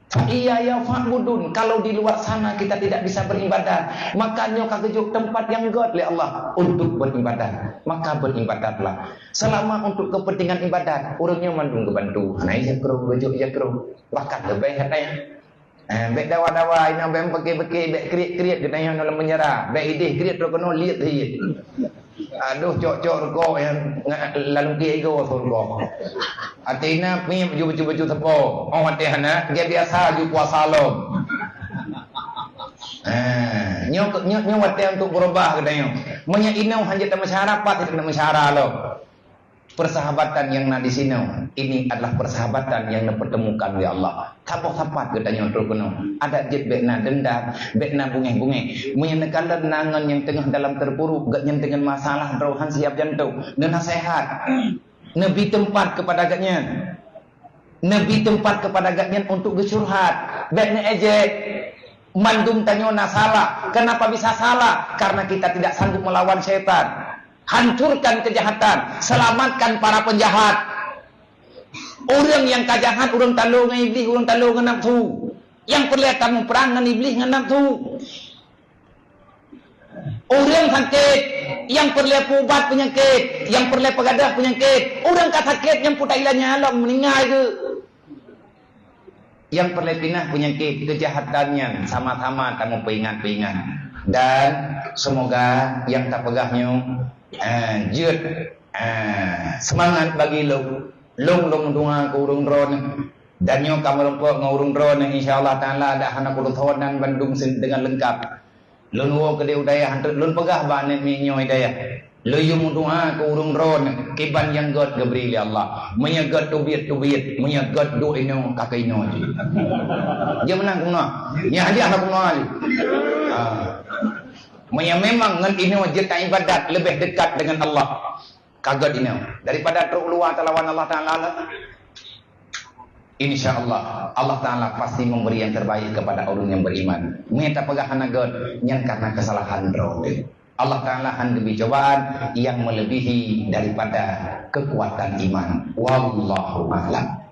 Fa iyaya fa'budun, kalau di luar sana kita tidak bisa beribadat, maka nyoe ka geujok teumpat nyang gét lé Allah untuk beribadat. Maka beribadatlah. Selama untuk kepentingan ibadat, ureuëng nyoe mandum geubantu. Hana ija krong, geujok ija krong. Bahkan leubeh hana. Eh, bék dawa-dawa, inoe bék peuke-peuke, bék kriet-kriet geutanyoe nyoe lam penjara. Bék ideh kriet trok keunoe liet hiet. Aduh, cok-cok rukok nyang nga-, lalu kiai go surga. Até na pih baju-baju sepo. Oh, até hana, dia biasa ju puasa lom. Eh, nyoe, nyoe, nyoe watée untuk berubah geutanyoe. Meunyoe inoe hana tameusyara, pat tameusyara lom. Persahabatan nyang na di sinoe, ini adalah persahabatan nyang neupeurteumukan lé Allah. Saboh sapat geutanyoe trok keunoe. Adak jeuet bék na deundam, bék na bungéh-bungéh. Meunyoe neukalon na ngon nyang teungoh dalam teurpuruk, gobnyan deungon masalah droe han siab jantông, neunaseuhat. Neubi teumpat keupada gobnyan. Neubi teumpat keupada gobnyan untuk geucurhat. Bék neuejek. Mandum tanyoe na salah. Kenapa bisa salah? Karena kita tidak sanggup melawan syaitan. Hancurkan kejahatan, selamatkan para penjahat. Ureuëng nyang ka jahat, ureuëng talo ngon iblih, ureuëng talo ngon nafsu. Nyang peureulée tamuprang ngon iblih ngon nafsu. Ureuëng sakét, nyang peureulée peuubat peunyakét, nyang peureulée peugadôh peunyakét. Ureuëng ka sakét, nyang peutak ilanya lom meuninggai geuh. Nyang peureulée pinah peunyakét keujahatan nyan sama-sama tameupeuingat-peuingat. Dan seumoga nyang tapeugah nyoe, eh, jeuet, eh, seumangat bagi lôn. Lôn, lôn meudoá keu ureuëng droeneueh. Dan nyoe ka meurumpok ngon ureuëng droeneueh, insya Allah Taala dak hana kureueng thon nan bandum deungon leungkap. Lôn woe keudeh u dayah, lôn peugah bak aneuk miet nyoe i dayah. Lôn yue meudoá keu ureuëng droeneueh, kiban nyang gét geubri lé Allah. Meunyoe gét teubiet-teubiet, meunyoe gét duek inoe, ka keu inoe jih. Jeuet meunan keunoe. Nyan hadiah lah keunoe jih. Ha. Meunyoe memang ngon inoe jeuet ibadat leubeh dekat dengan Allah. Ka gét inoe. Daripada trok luwa talawan Allah Taala lah. Insya Allah, Allah Taala pasti memberi yang terbaik kepada orang yang beriman. Meunyoe tapeugah hana gét, nyan karena kesalahan droe. Allah Taala han geubri cobaan yang melebihi daripada kekuatan iman. Wallahu a'lam.